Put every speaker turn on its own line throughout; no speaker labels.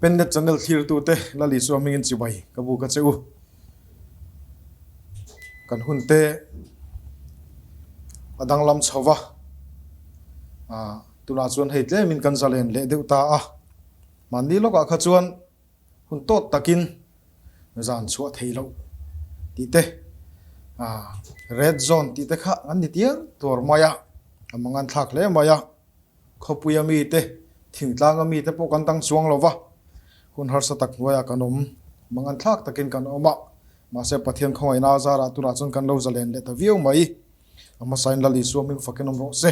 Pennet channel thlirtute Lal Isua hmingin chibai ka buk a che u. Kan hunte a danglam chho va, tunah chuan hei tlemin kan zalen leh deuh ta a. Mahni lawkah kha chuan hun tawt takin zan chhuah thei loh tih te, red zone tih te kha an ni tial tuar mai a, a mangan thlak hle mai a. Khawpuia mite, thingtlanga mite pawh kan dang chuang lo va, hun harsa tak hnuaiah kan awm, mangan thlak takin kan awm a, mahse Pathian khawngaihna a zarah tunah chuan kan lo zalen leh ta viau mai. A hmasain Lal Isua hming fakin awm rawh se.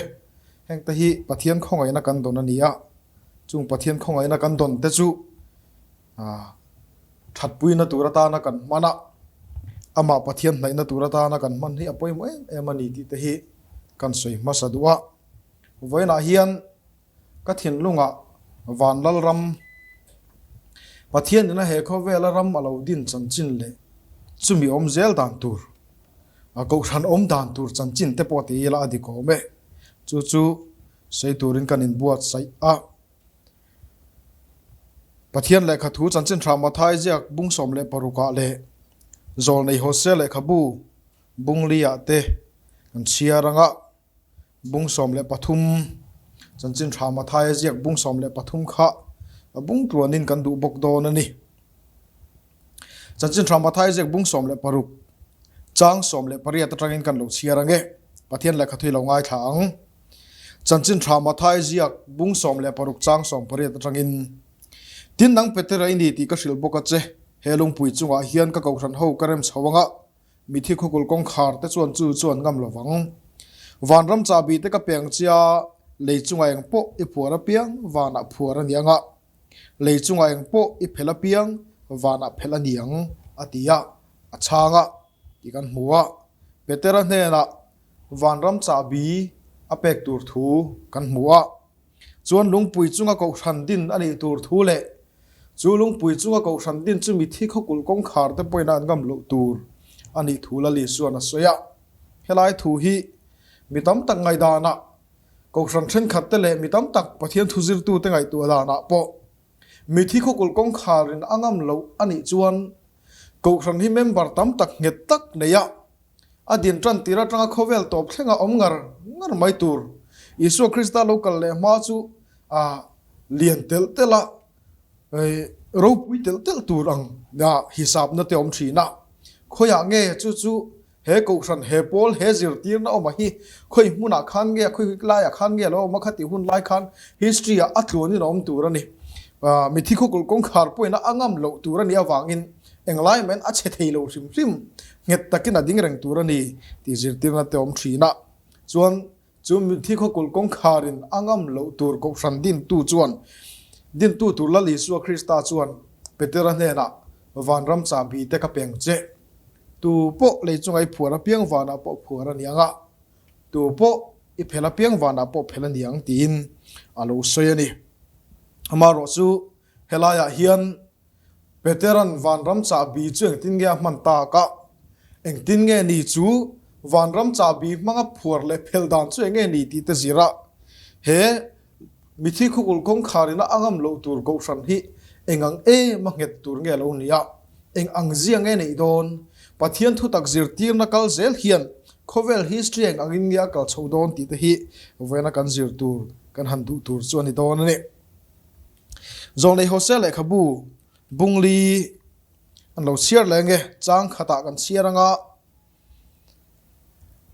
Hengte hi Pathian khawngaihna kan dawn a ni a, chung Pathian khawngaihna kan dawn te chu thatpuina tur atana kan hman a, amah Pathian hnaihna tur atana kan hman hi a pawimawh em em a ni tih te hi kan sawi hmasa duh a. Vawiinah hian ka thinlungah Vanlal ram, Pathian ina he khawvela ram a lo din chanchin leh chumi awm zel dan tur, a kohhran awm dan tur chanchin te pawh ti ila a dik awm e. Chu chu sawi turin kan inbuatsaih a. Pathian lehkha thu chanchin tha Mathai ziak bung 16 ah leh Zawlnei Hosea lehkhabu bung li ah te kan chhiar anga. Bung 13, Chanchin Tha Mathaia ziak bung 13 kha a bung tluanin kan duh bawk dawn a ni. Chanchin Tha Mathaia ziak bung 16, chang 18 atangin kan lo chhiar ang e. Pathian lehkha thui lo ngaithla ang. Chanchin Tha Mathaia ziak bung 16 chang 18 atangin, Tin nang Petera i ni tih ka hrilh bawk a che, he lungpui chungah hian ka kohhran ho ka rem chho ang a, Mithi khawkulh kawngkhar te chuan chu chu an ngam lo vang. Vanram chahbi te ka peng chia, lei chungah eng pawh i phuar apiang vanah phuar a ni ang a, lei chungah eng pawh i phelh apiang vanah phelh a ni ang, a ti a, a chhang a tih kan hmu a. Petera hnenah vanram chahbi a pek tur thu kan hmu a. Chuan lungpui chunga kohhran din a nih tur thu leh chu lungpui chunga kohhran din chu mithi khawkulh kawngkhar te pawhin an ngam loh tur a nih thu Lal Isuan a sawi a. Helai thu hi mi tam tak ngaihdanah, kohhran thenkhat te leh mi tam tak Pathian thu zirtute ngaihtuah danah pawh mithi khawkulh kawngkharin a ngam loh a nih chuan kohhran hi member tam tak nghet tak nei a, A din tan tir atanga khawvel tawp thlenga awm ngar ngar mai tur Isua Krista lo kal leh hma chu a lian telh telh a, ropui telh telh tur ang hisapna te awm thin a. Khawiah nge chu chu he kohhran, he pawl, he zirtirna awm a hi khawi hmunah khan nge, khawi laiah khan nge lo awm a khatih hun lai khan history ah a tluanin a awm tur a ni. Mithi khawkulh kawngkhar pawhin a ngam loh tur a nih avangin Englai men a chhe thei lo hrim hrim, nghet takin a ding reng tur a ni tih zirtirna te awm thin a. Chuan chu mithi khawkulh kawngkharin a ngam loh tur kohhran dintu chuan dintu tur Lal Isua Krista chuan Petera hnenah vanram chahbi te ka peng che. Tu pawh lei chunga i phuar apiang vanah pawh phuar a ni ang a, tu pawh i phel apiang vanah pawh phel a ni ang tiin a lo sawi a ni. Amaherawhchu helaiah hian Petera'n vanram chahbi chu engtin nge a hman tak a? Engtin nge ni chu vanram chahbi hmanga phuar leh phelh dan chu enge ni tih te zir a, he mithi khawkulh kawngkhar ina a ngam loh tur kohhran hi eng ang em a nghet tur nge lo ni a, eng ang zia nge neih dawn? Pathian thutak zirtirna kal zel hian khawvel history eng angin nge a kal chho dawn tih te hi vawiina kan zir tur kan han duh tur chu a ni dawn a ni. Zawlnei Hosea lehkhabu bungli an lo chhiar leh ange, chang khatah kan chhiar anga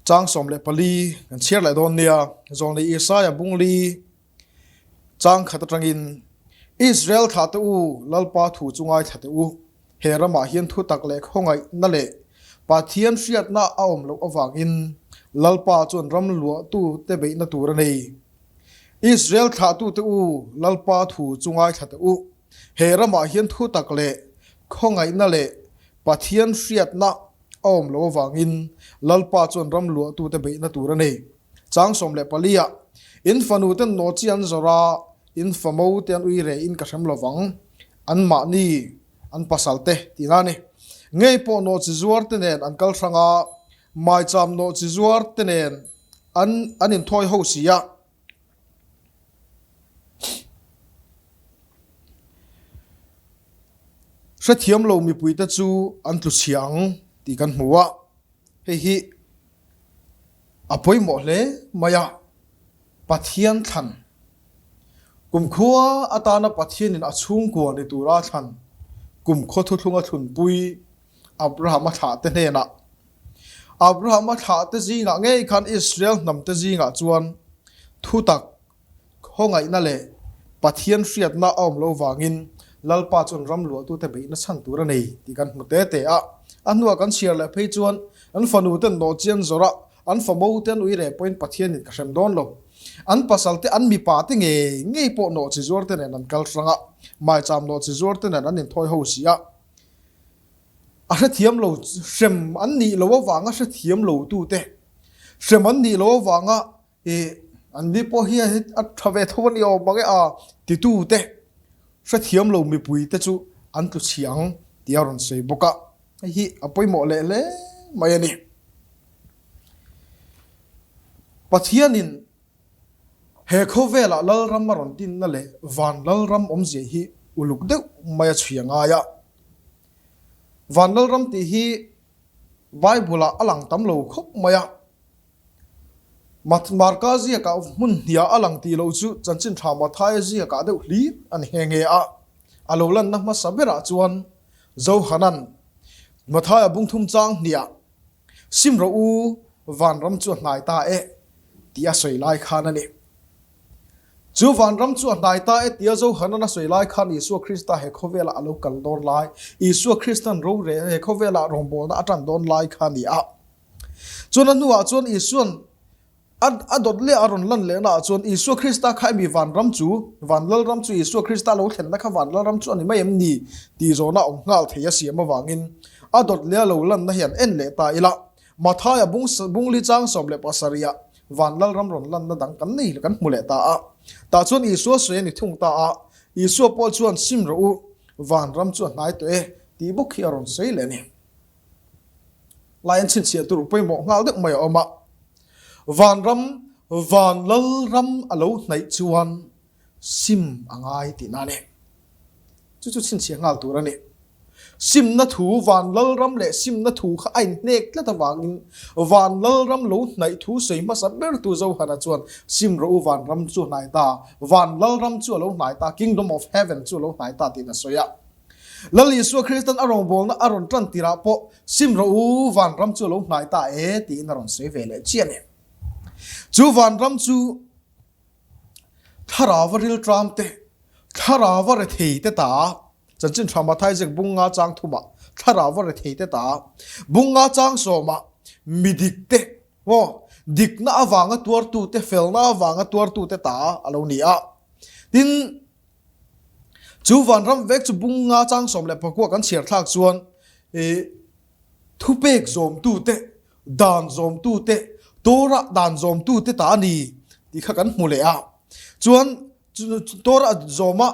chang 14 kan chhiar leh dawn nia. Zawlnei Isaia bungli chang khat atangin Israel thlah te u, Lalpa thu chu ngaithla teh u, he ramah hian thutak leh khawngaihna leh Pathian hriatna a awm loh avangin Lalpa chuan ram luahtu te beihna tur a nei. Israel thlahtute u, Lalpa thu chu ngaithla teh u. He ramah hian thutak leh khawngaihna leh Pathian hriatna a awm lo avangin Lalpa chuan ram luahtute beihna tur a nei. Chang 14 ah, In fanu ten nawchi an zawrh a, in famo te an ui re in ka hrem lo vang, an mahni, an pasal te tihna a ni. Ngei pawh nawchi zuar te nen an kal hrang a, maicham nawchi zuar te nen An an inthawi ho si a. Hrethiam lo mipuite chu an tlu chhia ang tih kan hmu a, hei hi a pawimawh hle mai a, Pathian thlan kumkhua atana Pathianin a chhungkua ni tura thlan kumkhaw thuthlunga thlunpui Abrahama thlahte hnenah Abrahama thlahte zingah ngei khan Israel hnamte zingah chuan thutak Khawngaihna leh Pathian hriatna a awm lo vangin Lalpa chuan ram luahtute beihna chhan tur a nei tih kan hmu te te a. A hnuah kan chhiar leh phei chuan an fanuten nawhchian zawrh a, an famo te an ui reh pawhin Pathianin ka hrem dawn lo. An pasal te, an mipa te ngei ngei pawh nawhchi zuar te nen an kal hrang a, maicham nawhchi zuar te nen an inthawi ho si a. A hrethiam lo, hrem an nih loh avanga hrethiam lo tute, hrem an nih loh avanga I an ni pawh hi a tha ve tho a ni awm ang e a titu te hrethiam lo mipui te chu an tlu chhi ang tih a rawn sawi bawk a, hei hi a pawimawh leh hle mai a ni. Pathianin he khawvelah Lalram a rawn dinna leh van Lalram awmzia hi uluk deuh mai a chhui a ngai a. Van Lalram tih hi Bible-ah a lang tam lo khawp mai a. Marka ziakah hmun hniah a lang tih loh chu chanchin tha Mathaia ziakah deuh hlir a ni nghe nghe a. A lo lanna hmasa berah chuan Johanan Mathaia bungthum chang hniah Sim rawh u, vanram chu a hnai ta e tih a sawi lai khan a ni. Chu vanram chu a hnai ta e tia Johanan a sawi lai khan Isua Krista he khawvelah a lo kal dawn lai, Isua Kristan rorel he khawvelah rawngbawlna a tan dawn lai kha a ni a. Chuan a hnuah chuan Isua'n a a dawt leh a rawn lan lehna ah chuan Isua Krista kha emi vanram chu, van lalram chu Isua Krista lo thlenna kha van lalram chu a ni mai em ni tih zawhna awm nghal thei a siam avangin a dawt leh a lo lanna hi an en leh ta ila. Mathaia bung bungli chang 17 ah van lalram rawn lanna dang kan nei kan hmu leh ta a. Tah chuan Isua sawi a ni thung ta a, Isua pawh chuan sim rawh u, vanram chu a hnai tawh e tih bawk hi a rawn sawi leh a ni. Lai an chhinchhiah tur pawimawh nghal deuh mai a awm a. Vanram, van lalram a lo hnaih chuan sim a ngai tihna a ni. Chu chu chhinchhiah nghal tur a ni. Simna thu, van lalram leh simna thu kha a inhnek tlat avangin van lalram lo hnaih thu sawi hmasa bertu Johana chuan sim rawh u vanram chu a hnai ta, van lalram chu a lo hnai ta, kingdom of heaven chu a lo hnai ta tiin a sawi a. Lal Isua Kristan a rawngbawlna a rawn tan tirah pawh sim rawh u, vanram chu a lo hnai ta e tiin a rawn sawi ve leh chiah a ni. Chu vanram chu thlarauva rilṭam te, thlarauva rethei te ta, chanchin tha Mathai ziak bunga chang thumah thlarauva rethei te ta, bunga chang sawmah midik te, maw, dikna avanga tuartu te, felna avanga tuartu te ta a lo ni a. Tin, Chu vanram vek chu bunga chang 19 kan chhiar thlak chuan ih thupek zawmtute, dan zawmtute, Torah dan zawmtute ta a ni tih kha kan hmu leh a. Chuan Torah zawma,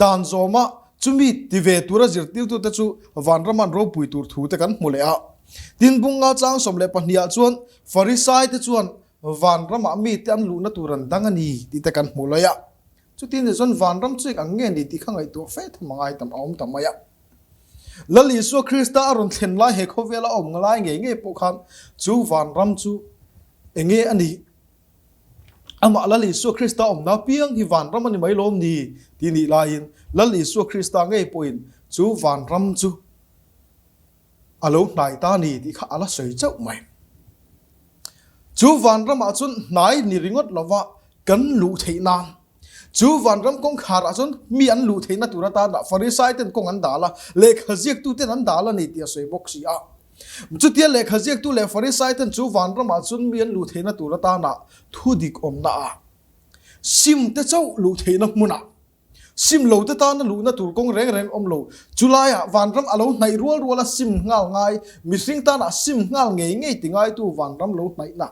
dan zawma chumi ti ve tura zirtirtute chu vanram an ropui tur thu te kan hmu leh a. Tin bunga chang 12 ah chuan Farisai te chuan vanramah mite an luhna tur an dang a ni tih te kan hmu lawih a. Chuti ni chuan vanram chu eng ang nge ni tih kha ngaihtuah fe tham a ngai tam a awm ta mai a. Lal Isua Krista a rawn thlen lai he khawvela a awm ngalai ngei ngei pawh khan chu vanram chu eng nge a nih? Amah Lal Isua Krista awmna piang hi vanram a ni mai lawm ni tih nih laiin Lal Isua Krista ngei pawhin chu vanram chu a lo hnai ta ni tih kha a la sawi chauh mai. Chu vanramah chuan hnai ni ringawt lova kan luh theih nan, chu vanram kawngkhar ah chuan mi an luh theihna tur atana Farisai ten kawng an dal a, lehkha ziaktu ten an dal a ni tih a sawi bawk si a. Chutia lehkha ziaktu leh Farisai ten chu vanramah chuan mi an luh theihna tur atana thudik awmna a sim te chauh luh theihna hmunah Sim lo te tana luhna tur kawng reng reng awm lo. Chulaiah vanram a lo hnaih rual rual a sim nghal ngai, mihring tana sim nghal ngei ngei ti ngaitu vanram lo hnaihna.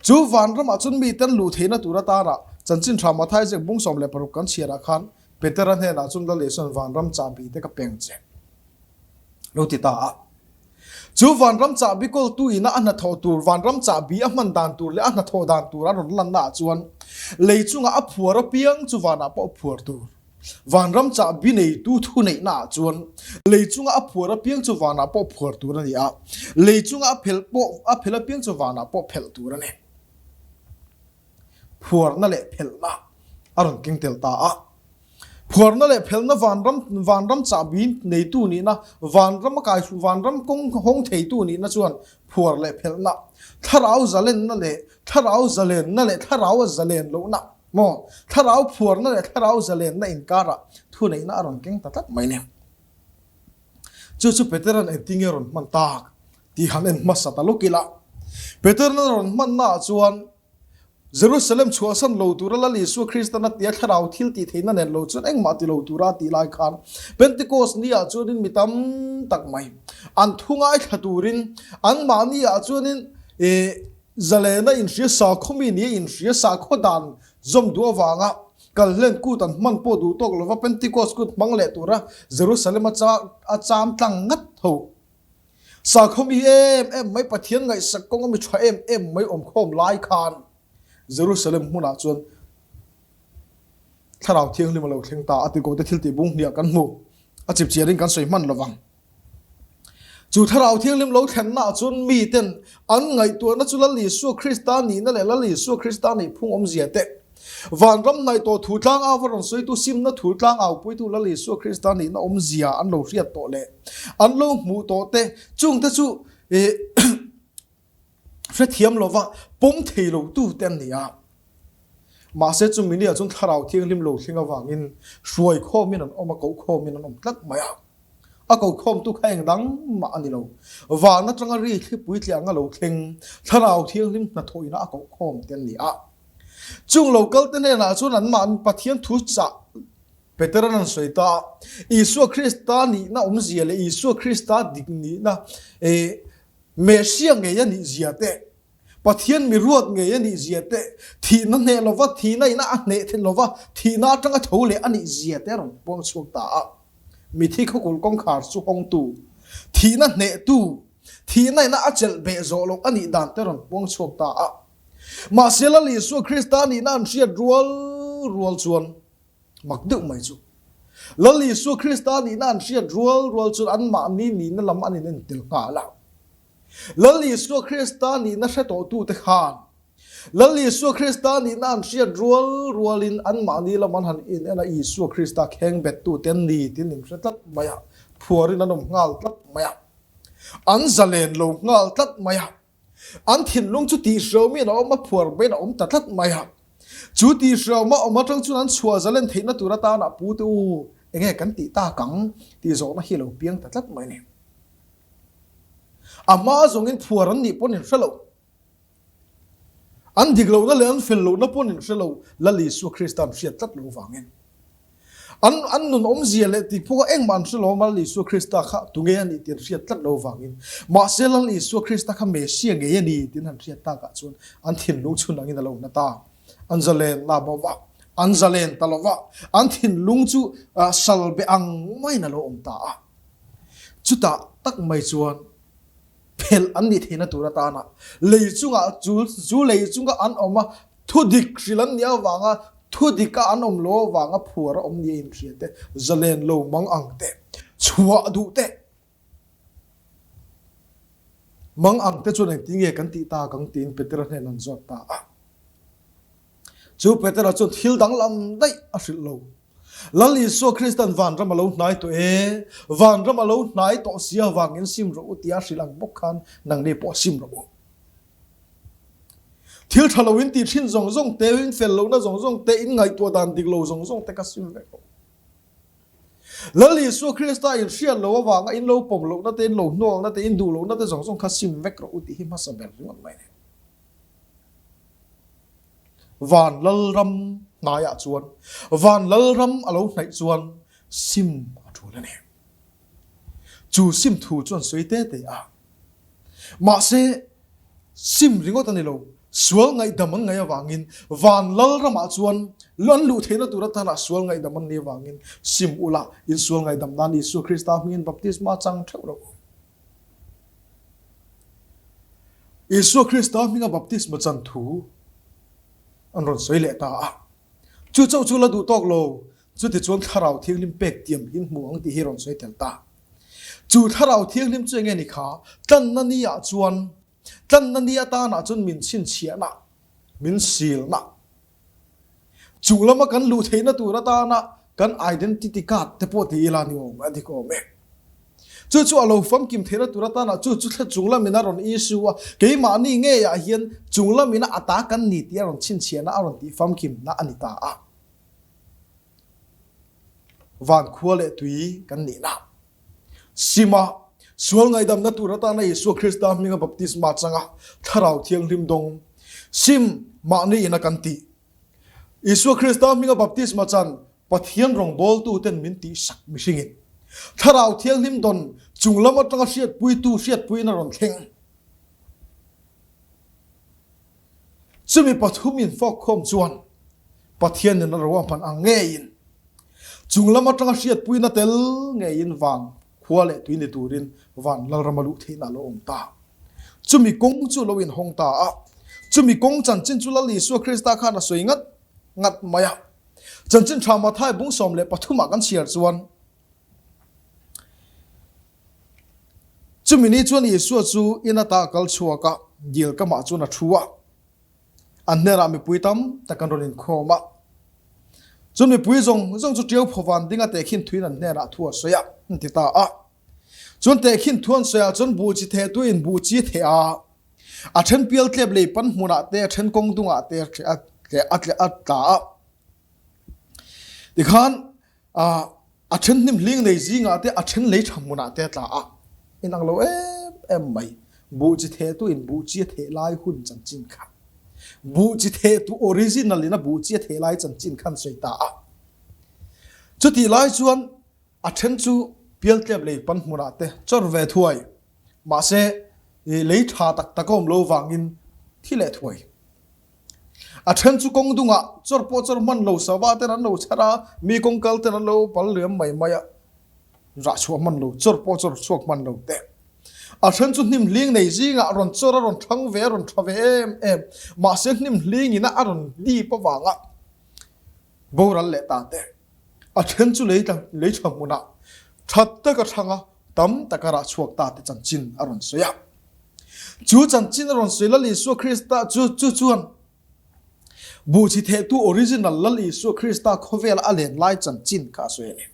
Chu vanramah chuan miten luh theihna tur atana chanchin tha Mathai ziak bung 16 kan chhiarah khan Petera hnenah chuan Lal Isuan vanram chahbi te ka peng che lo ti ta a. Chu vanram chahbi kawltu ina a hnathawh tur, vanram chahbi a hman dan tur leh a hnathawh dan tur a rawn lanna ah chuan lei chunga a phuar apiang chu vanah pawh a phuar tur. Vanram chahbi neitu thuneihna ah chuan lei chunga a phuar apiang chu vanah pawh phuar tur a ni a, lei chunga a phelh pawh a phelh apiang chu vanah pawh phelh tur a ni. Phuarna leh phelhna a rawn keng tel ta a. Phuarna leh phelhna vanram vanram chahbi neitu nihna, vanram a kai vanram kawng hawng theitu nihna chuan phuar leh phelhna, thlarau zalenna leh thlarau zalenna leh thlarau a zalen lohna maw, thlarau phuarna leh thlarau zalenna inkarah thuneihna a rawn keng ta tlat mai ni. Chu chu Petera'n engtinge rawn hman tak tih han en hmasa ta lawk ila. Petera'n a rawn hmannaah chuan Jerusalem chhuahsan lo tura Lal Isua Kristan a tia thlarau thil tih theihna nen lo chuan engmah ti lo tura a tih lai khan Pentecost ni ah chuanin mi tam tak mai an thu ngaithla turin anmahni ah chuanin ih zalena inhria sakhaw mi nia inhria sakhaw dan zawm duh avanga kalhlen kut an hman pawh duh tawk lova Pentecost kut hmang leh tura Jerusalem a a cham tlang ngat tho. Sakhaw mi em em mai Pathian ngaihsak kawnga mi tha em em mai awmkhawm lai khan Jerusalem hmunah chuan Thlarau Thianghlim a lo thleng ta a ti ko te thil tih bung hniah kan hmu a chip chiarin kan sawi hman lovang. Chu Thlarau Thianghlim lo thlennaah chuan miten an ngaihtuahna chu Lal Isua Krista nihna leh Lal Isua Krista nih phung awmzia te Vanram hnaih tawh thu tlang ava rawn sawitu simna thu tlang aupuitu Lal Isua Krista nihna awmzia an lo hriat tawh leh an lo hmuh tawh te chungte chu hrethiam lova pawm thei lo tu te an ni a. Mahse chu minia chuan Thlarau Thianghlim lo thleng avangin hruai khawmin an awm a, koh khawmin an awm tlat mai a. A ko khawmtu kha eng dang mah a ni lo. Van atanga ri thlipui tliah anga lo thleng Thlarau Thianghlim hnathawhina a koh khawm te an ni a. Chung lo kalte hnenah chuan anmahni Pathian thu chah Peteran an sawi ta a, Isua Krista nihna awmzia leh Isua Krista dik nihna eh Messiah ngei a nih zia te, Pathian mi ruat ngei a nih zia te, thihna hneh lova thihna ina a hneh theih lova thihna atanga tho leh a nih zia te a rawn puang chhuak ta a. Mithi khawkulh kawngkhar chu hawngtu, thihna hnehtu, thihna ina a chelh beh zawh loh a nih dan te a rawn puang chhuak ta a. Mahse Lal Isua Krista nihna an hriat rual rual chuan mak deuh mai chu. Lal Isua Krista nihna an hriat rual rual chuan anmahni nihna lam an inen tel nghal a. Lal Isua Krista nihna hre tawhtute khan Lal Isua Krista nihna an hriat rual rualin anmahni lam an han inen a, Isua Krista kheng bettute an ni tiin in hre tlat mai a, phuarin an awm nghal tlat mai a, an zalen lo nghal tlat mai a. An thinlung chu tihhriaumin a awm a, phuar maiin a awm ta tlat mai a. Chu tihhriauma awm atang chuan an chhuah zalen theihna tur atana pu te u, enge kan tih tak ang tih zawhna hi a lo piang ta tlat mai a ni. A hma zawngin phuar an nih pawn in hre lo. An dik lohna leh an fel lohna pawn in hre lo, Lal Isua Krista an hriat tlat lo vangin. An an nun awmzia leh tih pawh kha engmah an hre lo a, Lal Isua Krista kha tunge a nih tih an hriat tlat lo vangin. Mahse Lal Isua Krista kha Messiah ngei a ni tiin han hriat takah chuan an thinlung chhun angin a lo na ta. An zalen la bo va, an zalen ta lo va, an thinlung chu sal be ang maiin a lo awm ta a. Chutah tak mai chuan phelh an nih theihna tur atana lei chungah chu chu lei chunga an awm a, thu dik hrilh an nih avanga thu dika an awm lo avanga phuar a awm nia inhria te, zalen lo mang ang te, chhuah duh te, mang ang te chuan engtin nge kan tih tak ang tiin Petera hnen an zawt ta a. Chu Petera chuan thil danglam daih a hrilh lo. Lal Isua Kristan vanram a lo hnai tawh e, vanram a lo hnai tawh si avangin sim rawh u tia hrilh ang bawk khan nangni pawh sim rawh u. Thil tha lo in tih thin zawng zawng te, in fel lohna zawng zawng te, in ngaihtuah dan dik lo zawng zawng te kha sim vek rawh u. Lal Isua Krista in hriat loh avanga in lo pawm lohna te, in lo hnualna te, in duh lohna te zawng zawng kha sim vek rawh u tih hi hmasa ber ringawt mai a ni. Van Lalram hnaiah chuan Van Lalram a lo hnaih chuan sim a tul a ni. Chu sim thu chuan sawi te te a. Mahse, sim ringawt a ni lo, sual ngaihdam an ngaih avangin Van Lalramah chuan an luh theihna tur atana sual ngaihdam an nih avangin sim ula in sual ngaihdam nan Isua Krista hmingin baptisma chang theuh rawh u. Isua Krista hminga baptisma chan thu an rawn sawi leh ta a. Chu chauh chu la duh tawk lo. Chutichuan Thlarau Thianghlim pek tiam in hmu ang tih hi rawn sawi tel ta. Chu Thlarau Thianghlim chu enge ni kha? Tlanna ni ah chuan, tlanna ni atan ah chuan min chhinchhiahna, min silna, chung lama kan luh theihna tur atana kan identity card te pawh ti ila ni awm a dik awm e. Chu chu a lo famkim theihna tur atana chu chu thla chung lamin a rawn issue a, keimahni ngeiah hian chung lamina a ta kan ni tih a rawn chhinchhiahna a rawn tih famkimna a ni ta a. Van khua leh tui kan nihna. Sima, sual ngaihdamna tur atana Isua Krista hminga baptisma changa Thlarau Thianghlim dawng sim mahni ina kan tih. Isua Krista hminga baptisma chan Pathian rawngbawltuten min tihsak mihringin Thlarau Thianghlim dawn chunglam atanga hriatpuitu hriatpuiin a rawn thleng. Chumi pathumin fawkkhawm chuan Pathianin a ruahman ang ngeiin chunglam atanga hriatpuina tel ngeiin van khua leh tui ni turin van lalrama luh theihna a lo awm ta. Chumi kawng chu lo inhawng ta a, chumi kawng chanchin chu Lal Isua Krista khan a sawi ngat ngat mai a. Chanchin tha Mathai bung 13 ah kan chhiar chuan, Chumi ni chuan Isua chu in ata a kal chhuak a, dil kamah chuan a thu a. An hnenah mipui tam tak an rawn inkhawm a. Chu mipui zawng zawng chu ṭiau phaw van dinga tehkhin thuin an hnenah thu a sawi a, an ti ta a. Chuan tehkhin thu an sawiah chuan buh chi theh tuin buh chi a theh a, a then pial tlep lei pan hmunah te, a then kawng dungah te a tla a. Tikhan A then hnim hling nei zingah te, a then lei tha hmunah te a tla a, inang lo em em mai. Buh chi thehtu in buh chi a theh lai hun chanchin kha, buh chi thehtu original in a buh chi a theh lai chanchin kha an sawi ta a. Chutih lai chuan a then chu pialtlep lei pan hmunah te chawr ve thuai, mahse lei tha tak tak a awm lo vangin thi leh thuai. A then chu kawng dungah chawr pawh chawr hman lo sava ten an lo chhar a, mi kawng kal ten an lo pal liam mai mai a, rah chhuah hman lo, chawr pawh chawr chhuak hman lo te. A then chu hnim hling nei zingah rawn chawr a rawn thang ve a rawn tha ve em em, mahse hnim hling ina a rawn dip avanga boral leh ta te. A then chu lei lei tha hmunah tha taka thang a, tam taka rah chhuak ta te chanchin a rawn sawi a. Chu chanchin a rawn sawi Lal Isua Krista chu chu chuan buhchi thehtu original Lal Isua Krista khawvela a len lai chanchin kha a sawi a ni.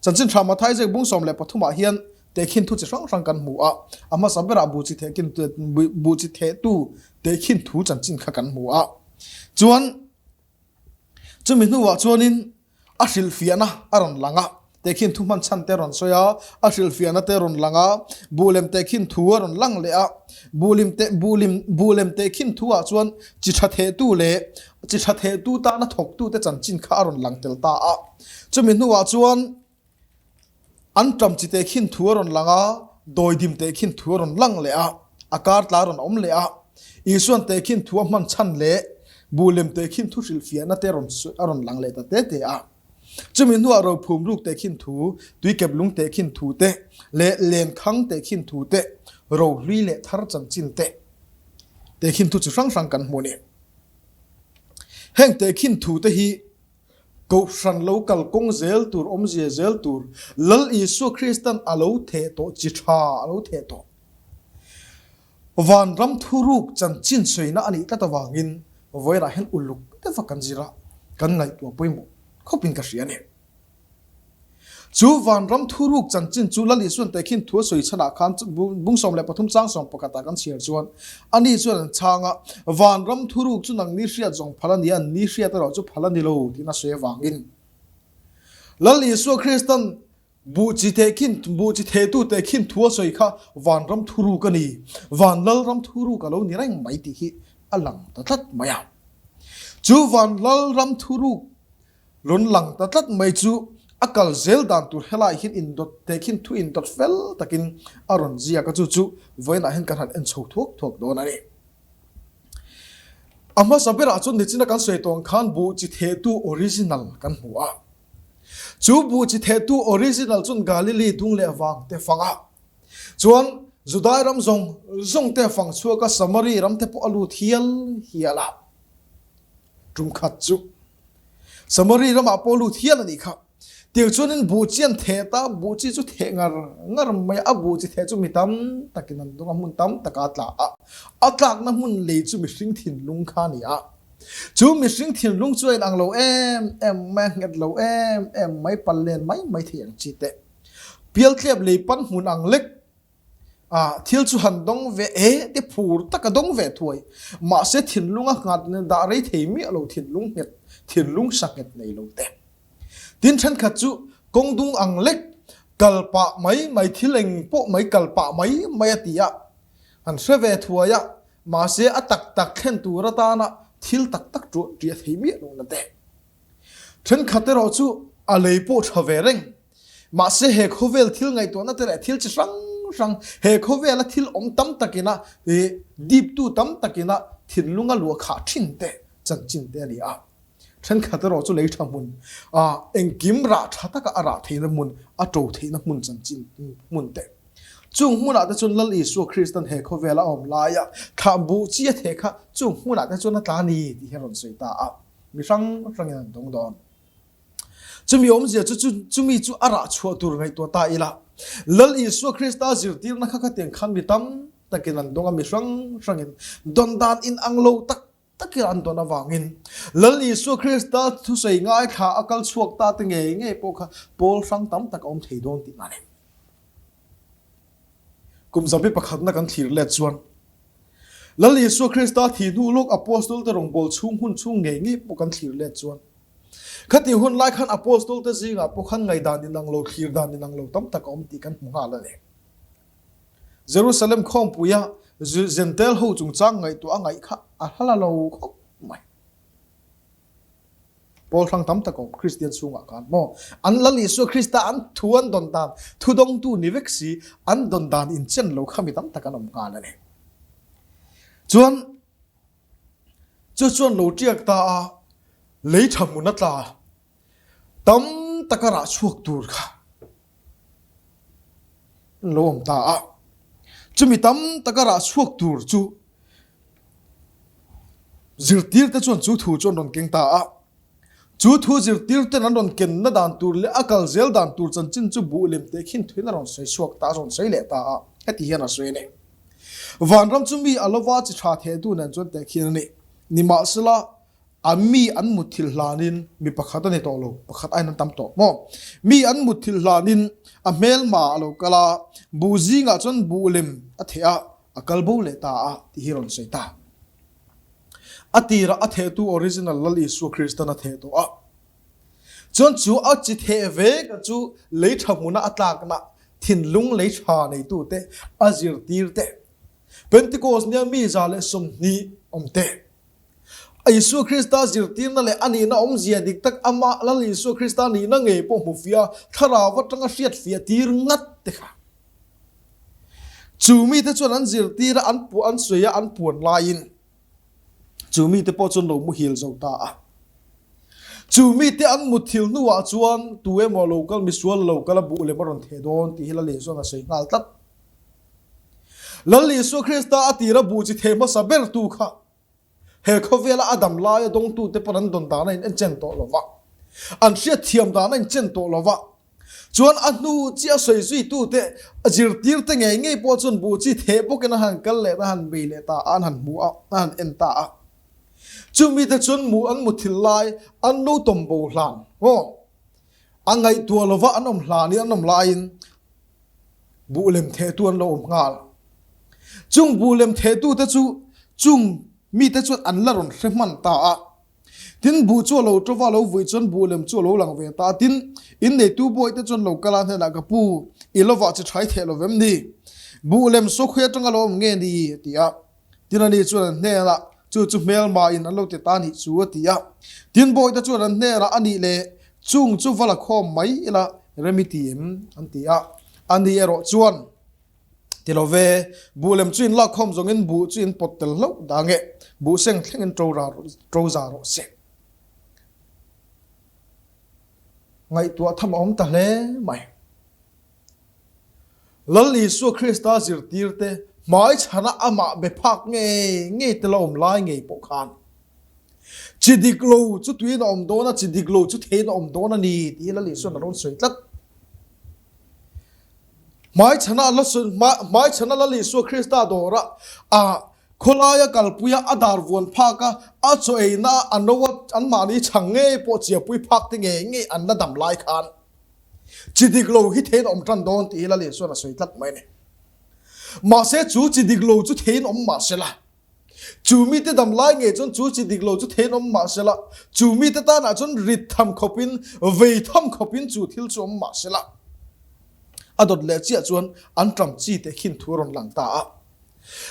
Chanchin tha Mathai ziak bung 13 ah hian tehkhin thu chi hrang hrang kan hmu a, a hmasa berah buhchi thehkin buhchi thehtu tehkhin thu chanchin kha kan hmu a. Chuan Chumi hnuah chuanin a hrilhfiahna a rawn lang a, tehkhin thu hman chhan te a rawn sawi a, a hrilhfiahna te a rawn lang a, buhlem tehkhin thu a rawn lang leh a, buhlim te buhlim buhlem tehkhin thuah chuan chi tha thehtu leh chi tha thehtu tana thawktute chanchin kha a rawn lang tel ta a. Chumi hnuah chuan An ṭam chi teh khin thu a rawn lang a, dawidim teh khin thu a rawn lang leh a, a kar tla a rawn awm leh a. Isuan teh khin thu a hman chhan leh buhlem teh khin thu hrilhfiahna te rawn a rawn lang leh ta te te a. Chumi hnuah rophum ruk teh khin thu, tuikep lung teh khin thu te leh lenkhang teh khin thu te, rohlui leh thar chanchin te teh khin thu chi hrang hrang kan hmu a ni. Heng teh khin thu te hi Kohhran lo kal kawng zel tur, awmzia zel tur, Lal Isua Kristan a lo theh tawh, chi tha a lo theh tawh. Vanram thuruk chanchin sawiina a nih tlat avangin vawiinah hian uluk deuha kan zir a, kan ngaihtuah pawimawh khawpin ka hria a ni. Chu vanram thuruk chanchin chu Lal Isuan tehkhin thu a sawi chhanah khan bung 13 chang 11 ah kan chhiar chuan ani chuan an chhang a, vanram thuruk chu nangni hriat zawng phal a ni a, anni hriat erawh chu phal a ni lo tiin a sawi avangin Lal Isua Kristan buh chi tehkhin buh chi thehtu tehkhin thu a sawi kha vanram thuruk a ni, van Lalram thuruk a lo ni reng mai tih hi a lang ta tlat mai a. Chu van Lalram thuruk Rawn lang ta tlat mai chu a kal zel dan tur helai hian indawt teh khin thu indawt fel takin a rawn ziak a, chu chu vawiinah hian kan han en chho thuak thuak dawn a ni. A hmasa berah chuan nichina kan sawi tawh ang khan buh chi thehtu original kan hmu a, chu buh chi thehtu original chuan Galili dung leh vang te fang a, chuan Judai ram zawng zawng te a fang chhuak a, Samari ram te pawh a lut hial hial a, tum khat chu. Samari ramah pawh lut hial a nih kha. Tiang chuanin buh chi an theh ta, buh chi chu theh ngar ngar mai a, a buh chi theh chu mi tam takin an dawng a, hmun tam takah a tla a. A tlakna hmun lei chu mihring thinlung kha a ni a. Chu mihring thinlung chu a inang lo em em mai a, nghet lo em em mai, pal len mai mai thei ang chi teh. Pialtlep lei pan hmun ang lek a, thil chu han dawng ve e te phur tak a dawng ve thuai. Mahse thinlung a nghat dah rei thei miah lo thinlung nghet, thinlung sa nghet nei lo te. Tin thenkhat chu kawng dung ang lek kal pah mai mai thil eng pawh mai kal pah mai mai a ti a, han hre ve thuai a, mahse a tak tak thlen tur atana thil tak tak ṭuah ṭiah thei miah lo na te. Thenkhat erawh chu a lei pawh tha ve reng. Mahse he khawvel thil ngaihtuahna te leh thil chi hrang hrang, he khawvela thil awm tam takina ih diptu tam takina thinlunga luah khah thin te chanchin te a ni a. Thenkhat erawh chu lei tha hmun, ah engkim rah tha taka a rah theihna hmun, a to theihna hmun chanchin hmun te. Chung hmunah te chuan Lal Isua Kristan he khawvela a awm laia thlah buh chi a theh kha chung hmunah te chuan a tla a ni tih hi a rawn sawi ta a. Mi hrang hrangin an dawng dawn. Chumi awmzia chu chu chumi chu a rah chhuah tur ngaihtuah ta ila. Lal Isua Krista zirtirna kha khatiang khan mi tam takin an dawng a, mi hrang hrangin dawn dan inang lo tak takin an dawn avangin Lal Isua Krista thusawi ngaithla a kal chhuak ta te ngei ngei pawh kha pawl hrang tam tak a awm thei dawn tih a ni. Kum zabi pakhatna kan thlir let chuan Lal Isua Krista thih hnu lawk Apostol te rawngbâwl chhung hun chhung ngei ngei pawh kan thlir let chuan khatih hun lai khan Apostol te zingah pawh khan ngaihdan inang lo, thlir dan inang lo tam tak a awm tih kan hmu nghal a ni. Jerusalem khawmpuia Jentail ho chungchang ngaihtuah a ngaih kha a hla lo khawp mai. Pawl hrang tam tak awm Kristian chhungah khan maw an Lal Isua Krista an thu an dawn dan thudawngtu ni vek si an dawn dan inchen lo kha mi tam tak an awm nghal a ni. Chuan chu chuan lo tiak ta a lei tha hmun a tla tam taka rah chhuak tur kha an lo awm ta a. Chumi tam taka rah chhuak tur chu Zirtirte chuan chu thu chu an rawn keng ta a. Chu thu zirtirten an rawn kenna dan tur leh a kal zel dan tur chanchin chu buh lem teh khin thuin a rawn sawi chhuak ta, a rawn sawi leh ta a. Heti hian a sawi a ni. Vanram chu mi a lova chi tha thehtu nen chuan teh khin a ni. Nimahsela, a mi an mutthilh hlanin mi pakhat a ni tawh lo, pakhat aiin an tam tawh maw? Mi an mutthilh hlanin a hmelma a lo kal a, buh zingah chuan buh lem a theh a, A kal bo leh ta a tih hi rawn sawi ta. A tirah a thehtu original Lal Isua Kristan a theh tawh a. Chuan chu a chi theh vek a chu lei tha hmuna a tlakna thinlung lei tha neitute a zirtir te Pentecost nia mi 120 awm te Isua Krista zirtirna leh a nihna awmzia dik tak amah Lal Isua Krista nihna ngei pawh hmu fiah thlarau atanga hriatfiah tir ngat te kha Chu mite chuan an zirtir a, an puah an sawi a, an puan laiin chu mite pawh chuan lo muhil zo ta a. Chu mite an mutthil hnuah chuan tu emaw lo kal misual lo kal a buh lem a rawn theh dawn tih hi Lal Isua'n a sawi nghal tlat. Lal Isua Krista a tira buh chi theh hmasa bertu kha He khawvela a dam laia dawngtute pawn an dawn dan a in enchen tawh lo va, an hriatthiam dan a inchen tawh lo va, chuan a hnu chiah sawi zuitute, a zirtirte ngei ngei pawh chuan buh chi theh bawkin an han kal leh a, han bei leh ta a, an han hmu a, an han en ta a. Chumite chuan mu an muthilh lai an lo tawm bo hlan maw? A ngaihtuah lova an awm hlanin an awm laiin Buh lem thehtu an lo awm nghal. Chung buh lem thehtute chu chung mite chuan an la rawn hre hman ta a. Tin, buh chu a lo tova, a lo vui chuan buh lem chu a lo lang ve ta a. Tin, inneitu bawihte chuan lo kal a hnenah, Ka pu, i lovah chi thai theh lo vem ni? Buh lem sawkhuai atanga lo awm nge ni? a ti a. Tin ani chuan an hnenah, Chu chu hmelmain an lo ti ta nih chu, a ti a. Tin bawihte chuan an hnenah, A nih le, chung chu va la khawm mai ila rem i ti em? an ti a. Ani erawh chuan, Ti lo ve, buh lem chu in lak khawm zawngin buh chu in pawt tel hlauh dah nge, buh seng thlengin ṭo ra ṭo za rawh se. Ngaihtuah tham a awm ta hle mai. Lal Isua Krista zirtirte hmaichhana amah be phak ngei ngei te la awm lai ngei pawh khan. Chi dik lo chu tuiin a awm dawn a, chi dik lo chu theiin a awm dawn a ni tih hi Lal Isua'n a rawn sawi tlat. Hmaichhana la hmaichhana Lal Isua Krista dawra a khawlaia kalpuia a dar vuan phak a, a chaw eina a no a anmahni chhang ngei pawh chiapui phak te ngei ngei an la dam lai khan chi dik lo hi theiin a awm tan dawn tih hi Lal Isua'n a sawi tlat mai a ni. Mahse chu chi dik lo chu theiin awm mahsela Chu mite dam lai ngei chuan chu chi dik lo chu thein awm mah sela, chu mite tanah chuan rit tham khawpin, vei tham khawpin chu thil chu awm mah sela. A dawt leh chiah chuan an ṭam chi te khin thu a rawn lang ta a.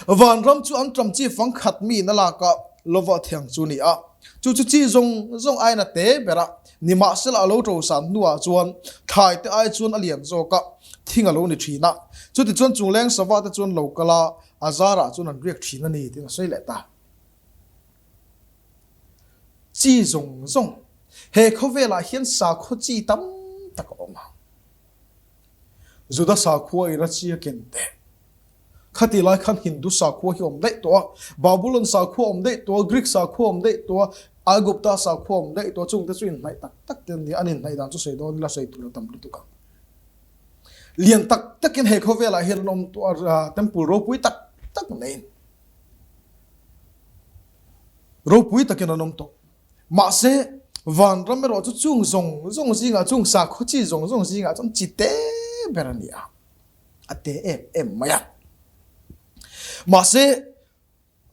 Vanram chu an ṭam chi fang khat mi in a lak a, lova thiang chu ni a. Chu chu chi zawng zawng aiin a te ber a, nimahsela a lo ṭo san hnuah chuan thlai te ai chuan a lian zawk a, thing a lo ni ṭhin a. Chutichuan chungleng sava te chuan lo kal a, A zarah chuan an riak thin a ni tiin a sawi leh ta. Chi zawng zawng, he khawvelah hian sakhaw chi tam tak a awm a. Juda sakhua ira chi a ken teh. Khati lai khan Hindu sakhua hi a awm daih tawh a, Babulon sakhua a awm daih tawh a, Greek sakhua a awm daih tawh a, Aigupta sakhua a awm daih tawh a, chungte chu inhnaih tak tak te an ni a, an inhnaih dan chu sawi dawn ila sawi tur a tam lutuk ang. Lian tak takin he khawvelah hian an awm tawh a, temple ropui tak tak neiin ropui takin an awm tawh. Mahse, vanram erawh chu chung zawng zawng zingah, chung sakhaw chi zawng zawng zingah chuan chi te ber a ni a, a te em em mai a. Mahse,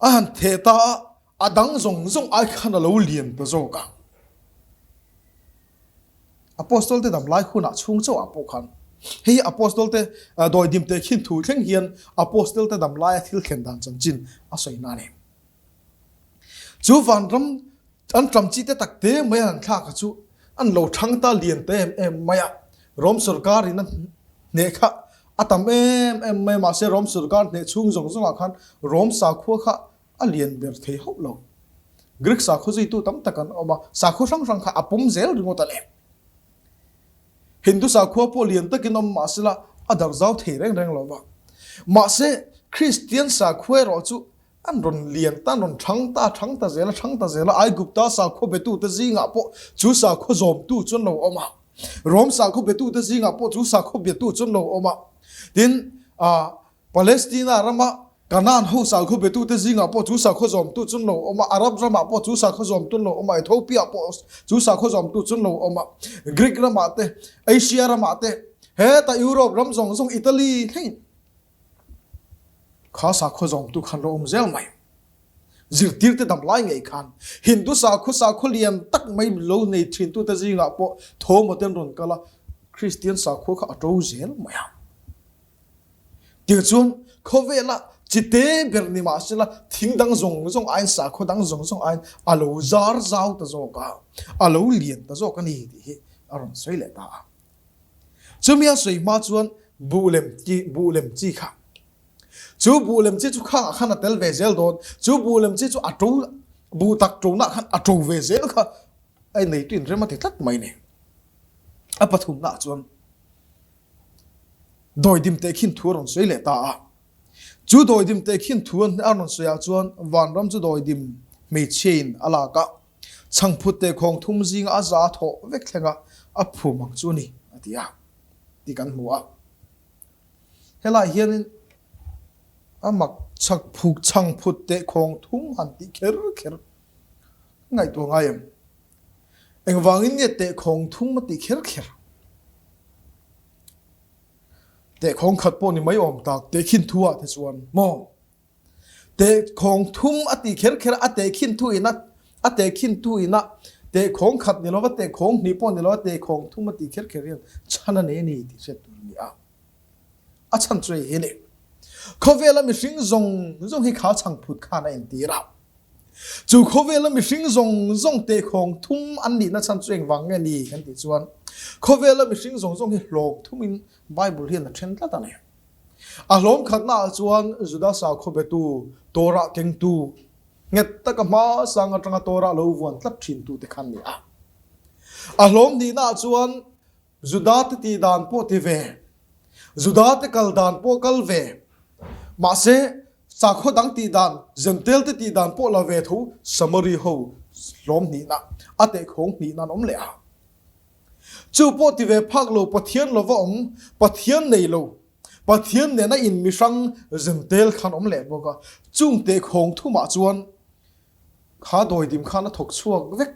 A han theh ta a, a dang zawng zawng ai khan a lo lian ta zawk a. Apostol te dam lai hunah chhung chauh ah pawh khan hei hi Apostol te dawidim teh khin thu thleng hian Apostol te dam laia thil thlen dan chanchin a sawi na a ni. Chu vanram an ṭam chi te tak te mai a han thlak a chu an lo ṭhang ta lian ta em em mai a. Rom sorkar in a hneh kha a tam em em mai a, mahse Rom sorkar hneh chhung zawng zawngah khan Rom sakhua kha a lian ber thei hauh lo. Greek sakhua zuitu tam tak an awm a, sakhua hrang hrang kha a pawm zel ringawt a ni. Hindu sakhua pawh lian takin awm mahsela a darh zau thei reng reng lo va. Mahse Kristian sakhua erawh chu An rawn lian ta, an rawn thang ta, thang ta zel a, thang ta zel a, Aigupta sakhaw betute zingah pawh chu sakhaw zawmtu chu an lo awm a, Rom sakhaw betute zingah pawh chu sakhaw biatu chu an lo awm a, tin, ah, Palestina rama Kanaan ho sakhaw betute zingah pawh chu sakhaw zawmtu chu an lo awm a, Arab ramah pawh chu sakhaw zawmtu an lo awm a, Ethiopia pawh chu sakhaw zawmtu chu an lo awm a, Greek ramah te, Asia ramah te, heta Europe ram zawng zawng Italy thlengin. Kha sakhaw zawmtu khan lo awm zel mai. Zirtirte dam lai ngei khan Hindu sakhaw sakhaw lian tak mai lo nei thintute zingah pawh thawmawte an rawn kal a, Kristian sakhua kha a to zel mai a. Tichuan khawvela chite ber ni mahsela thing dang zawng zawng aiin sakhaw dang zawng zawng aiin a lo zar zau ta zawk a, a lo lian ta zawk a ni tih hi a rawn sawi leh ta a. Chumi a sawi hma chuan buh lem chi buh lem chi kha chu buh lem chi chu khangah khan a tel ve zel dawn chu buh lem chi chu a to buh tak tonah khan a to ve zel kha a neitu in rem a ti tlat mai ni a pathumnaah chuan dawidim teh khin thu a rawn sawi leh ta a chu dawidim teh khin thu a rawn sawi ah chuan vanram chu dawidim hmeichhia in a lak a Chhangphut teh khawng thum zinga a za thawh vek thlenga a phum ang chu a ni, a ti a, tih kan hmu a. Helaiah hianin a mak chhak phuk chhangphut teh khawng thum han tih kher kher ngaihtuah ngai em? Engvangin nge teh khawng thum a tih kher kher? Teh khawng khat pawh ni mai awm tak, tehkhin thu ah te chuan maw? Tehkhawng thum a ti kher kher a, a tehkhin thu ina a tehkhin thu ina tehkhawng khat ni lova tehkhawng hnih pawh ni lova tehkhawng thum a ti kher kher hian chhan a nei a ni tih hriat tur a ni a. A chhan chu hei hi a ni. Khawvela mihring zawng zawng hi kha chhangphut khan a entir a. Chu khawvela mihring zawng zawng tehkhawng thum an nihna chhan chu engvang nge ni kan tih chuan khawvela mihring zawng zawng hi hlawm thumin Bible hian a then tlat a ni. A hlawm khatnaah chuan Juda sakhaw betu, Torah kengtu, nghet taka hma sang atanga Torah lo vuan tlat thintute khan ni a. A hlawm hnihnaah chuan Juda te tih dan pawh ti ve, Juda te kal dan pawh kal ve, mahse sakhaw dang tih dan, Jentail te tih dan pawh la ve tho Samari ho. hlawm hnihna, a tehkhawng hnihna an awm leh a. Chu pawh ti ve phak lo Pathian lova awm, Pathian nei lo, Pathian nena in mihrang zentel khan awm leh bawk a. Chung tehkhawng thumah chuan kha dawidim khan a thawk chhuak vek.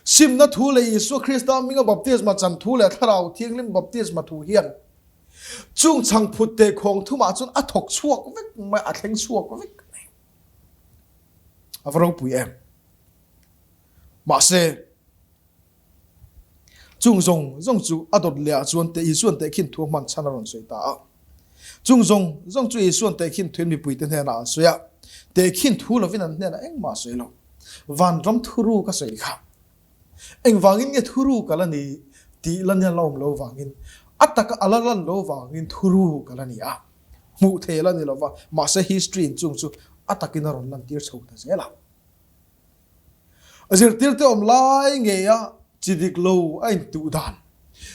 Simna thu leh Isua Krista hminga baptisma chan thu leh Thlarau Thianghlim baptisma thu hian chung chhangphut tehkhawng thumah chuan a thawk chhuak vek mai, a thleng chhuak vek mai. A va ropui em? Mahse, chung zawng zawng chu a dawt leh ah chuan te Isuan tehkhin thu a hman chhan a rawn sawi ta a. Chung zawng zawng chu Isuan tehkhin thuin mipuite hnenah a sawi a, tehkhin thu lovin an hnenah engmah a sawi lo. Vanram thuruk a sawi kha. Engvangin nge thuruk a la ni tih la nia la awm lo vangin, a taka a la lan lo vangin thuruk a la ni a. Hmuh thei a la ni lo va, mahse history in chung chu a takin a rawn lantir chho ta zel a. Zirtirte awm lai ngeia chi dik lo a intuh dan,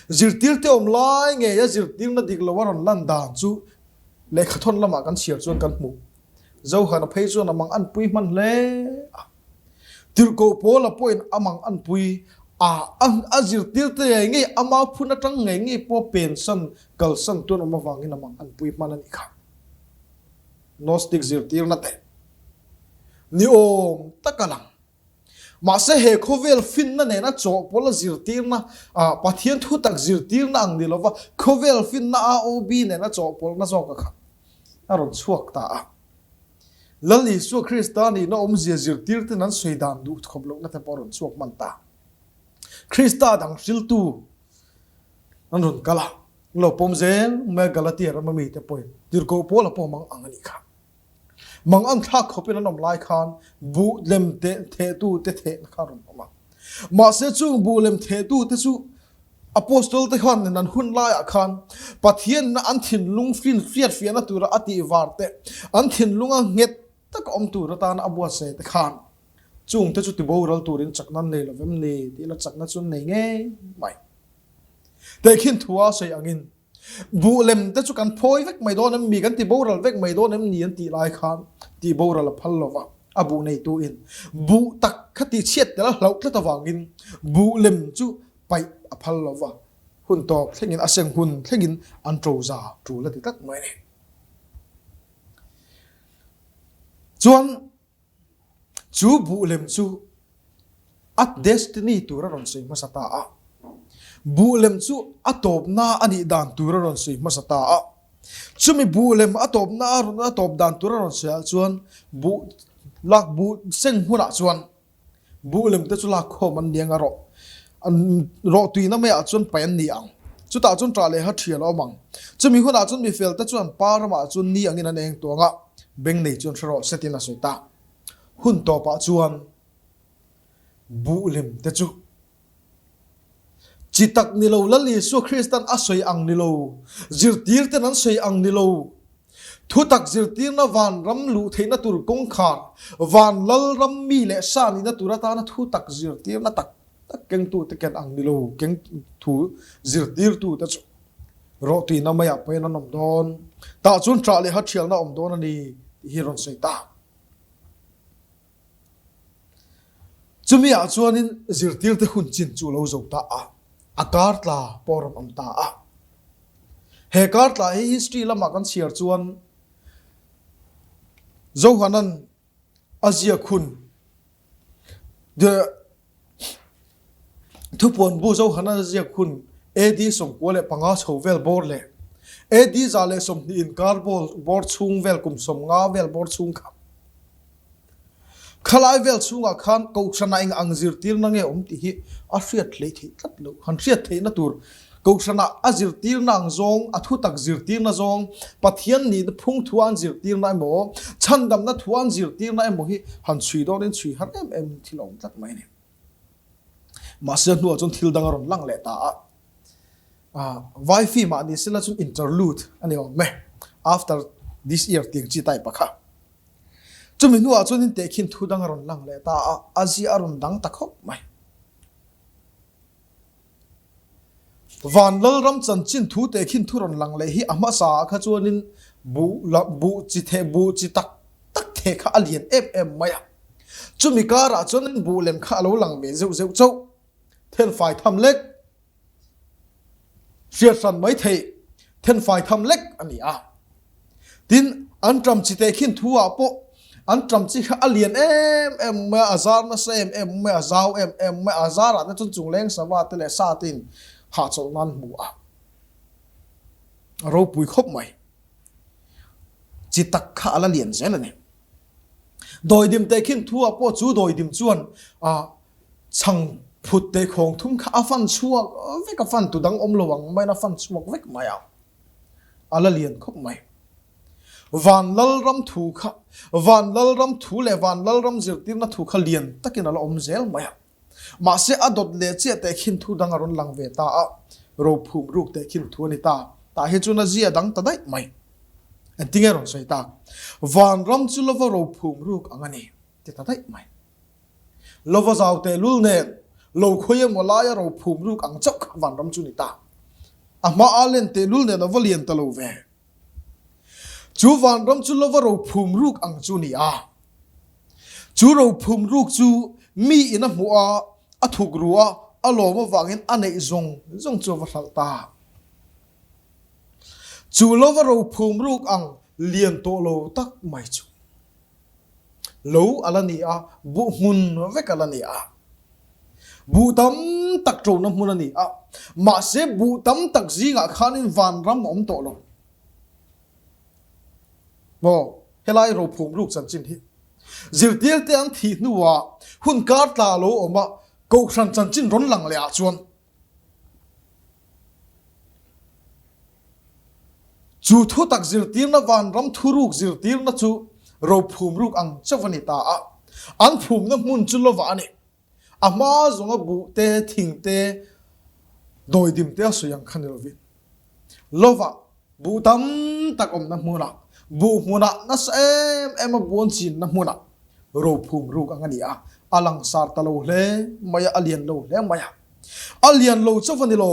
zirtirte awm lai ngeia zirtirna dik lo a rawn lan dan chu lehkhathawn lamah kan chhiar chuan kan hmu. Zohana phei chuan a mang anpui hman hle a. Tirhkoh Paula pawhin a mang anpui a, a zirtirte ngei ngei ama phun atang ngei ngei pawh pensan kalsan tuan awm avangin a mang anpui hman a nih kha. Gnostic zirtirna te ni awm tak a lang. Mahse he khawvel finna nena chawhpawlh a zirtirna, Pathian thutak zirtirna ang ni lova khawvel finna AOB nena chawhpawlhna zawk a kha a rawn chhuak ta a. Lal Isua Krista nihna awmzia zirtirten an sawi dan duh khawp lohna te pawh a rawn chhuak hman ta. Krista dang hriltu an rawn kal a, an lo pawm zel mai a, Galatia rama mite pawhin tirhkoh pawl a pawm ang ang a nih kha. Mang an thlak khawpin an awm lai khan buh lem thehtu te thehna kha a rawn awm a. Mahse chung buh lem thehtu te chu Apostol te khan an hun laiah khan Pathianna an thinlung finfiat fiahna tura a tih var te, an thinlunga nghet taka awm tur atana a buatsaih te khan chung te chu tiboral turin chakna an nei lo vem ni tih la chakna chu an nei ngei mai. Tehkhin thua sawi angin Buh lem te chu kan phawi vek mai dawn em mi, kan ti boral vek mai dawn em ni an tih lai khan tih boral a phal lo va, a buh neitu in buh tak kha tih chhiat tel a hlauh tlat avangin buh lem chu paih a phal lo va, hun tawp thlengin a seng hun thlengin an ṭo za ṭul a ti tlat mai a ni. Chuan. Chu buh lem chu a destiny tur a rawn sawi hmasa ta a. Buh lem chu a tawpna a nih dan tur a rawn sawi hmasa ta a. Chumi buh lem a tawpna a rawn a tawp dan tur a rawn sawi ah chuan buh lak buh seng hmunah chuan buh lem te chu lak khawm an ni ang a rawh an rawh tuina maiah chuan paih an ni ang. Chutah chuan ṭah leh ha ṭhial a awm ang. Chumi hunah chuan mifel te chuan pa ramah chuan ni angin an eng tuang a. Beng nei chuan hre rawh setin a sawi ta. Hun tawpah chuan buh lem te chu chi tak ni lo Lal Isua Kristan a sawi ang ni lo, zirtirten an sawi ang ni lo, thutak zirtirna vanram luh theihna tur kawngkhar, van Lalram mi leh sa nihna tur atana thutak zirtirna tak tak kengtute ken ang ni lo keng thu zirtirtute chu Rawhtuina maiah pawhin an awm dawn. Tah chuan ṭah leh haṭhialna a awm dawn a ni tih hi rawn sawi ta. Chumi ah chuanin zirtirte hun chin chu lo zo ta a, a kar tla pawh a rawn awm ta a. He kar tla hi history lamah kan chhiar chuan Zohanan a ziak hun The Thupuan bu Zohana ziak hun AD 95 chho vel bawr leh AD 120 inkar bawr chhung vel kum 50 vel bawr chhung kha khalai vel chhungah khan Kohhrana eng ang zirtirna nge awm tih hi a hriat hlei theih tlat lo. Han hriat theihna tur Kohhrana a zirtirna ang zawng, a thutak zirtirna zawng, Pathian nihna phung thu an zirtirna emaw, chhandamna thu an zirtirna emaw hi han chhui dawnin chhui har em em thil a awm tlat mai a ni. Mahse a hnuah chuan thil dang a rawn lang leh ta a. Vai film ah ni sela chuan interlude a ni awm e, after this year tiang chi type a kha. Chumi hnuah chuan intehkhin thu dang a rawn lang leh ta a, a zia a rawn dang ta khawp mai. Van Lalram chanchin thu tehkhin thu rawn lang leh hi a hmasa ah kha chuanin buh la buh chi theh buh chi tak tak theh kha a lian em em mai a. Chumi karah chuan buh lem kha a lo lang ve zeuh zeuh chauh. Thenfai tham lek, hriat hran mai theih thenfai tham lek a ni a. Tin, an ṭam chi teh khin thu ah pawh an ṭam chi kha a lian em em mai a, a zar nasa em em mai a, a zau em em mai a, a zarah te chuan chungleng sava te leh sa te in hahchawlh nan hmu a, a ropui khawp mai. Chi tak kha a la lian zel a ni. Dawidim teh khin thu ah pawh chu dawidim chuan ah chhang phut teh khawng thum kha a fan chhuak vek a, fan tu dang awm lo ang maiin a fan chhuak vek mai a, a la lian khawp mai. Van Lalram thu kha, Van Lalram thu leh Van Lalram zirtirna thu kha lian takin a la awm zel mai a. Mahse a dawt leh chiah teh khin thu dang a rawn lang ve ta a, rophum ruk teh khin thu a ni ta. Tah hi chuan a zia dang ta daih mai. Engtinge rawn sawi tak? Vanram chu lova rophum ruk ang a ni ti ta daih mai. Lova zau teh lul nen lo khawi emaw laia rophum ruk ang chauh kha vanram chu ni ta. A hma a len teh lul nen a va lian ta lo ve. Chu vanram chu lova rophum ruk ang chu ni a. Chu rophum ruk chu mi in a hmuh a, a thuk ru a, a lawm avangin a neih zawng zawng chu a va hralh ta. Chu lova rophum ruk ang lian tawh lo tak mai chu lo a la ni a, buh hmun vek a la ni a. Buh tam tak ṭona hmun a ni a, mahse buh tam tak zingah khanin vanram a awm tawh lo. Maw, helai rophum ruk chanchin hi zirtirte an thih hnuah hun kar tla a lo awm a, kohhran chanchin rawn lang leh ah chuan chu thu tak zirtirna vanram thuruk zirtirna chu rophum ruk ang chauh a ni ta a, an phumna hmun chu lovah a ni. A hma zawnga buh te, thing te, dawidim te a sawi ang kha ni lovin lovah buh tam tak awmna hmunah, buh hmunah nasa em em a buan chinna hmunah rophum ruk ang a ni a, a langsar ta lo hle mai a, a lian lo hle mai a. A lian lo chauh a ni lo,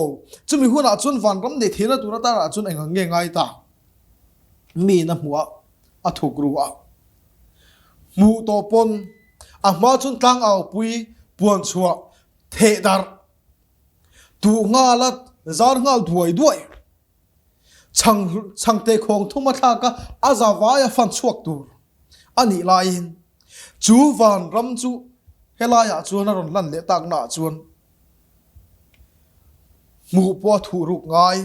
chumi hunah chuan vanram nei theihna tur atarah chuan eng ang nge ngai ta? Miin a hmuh a, a thuk ru a. Hmuh tawh pawn a hma chuan tlangaupui puan chhuah theh darh Tuh nghal a zar nghal duai duai. Chhang chhangte khawng thum a thlak a, a za vai a fan chhuak tur a nih laiin chu vanram chu helaiah chuan a rawn lan leh taknaah chuan hmuh pawh a thuh ruk ngai.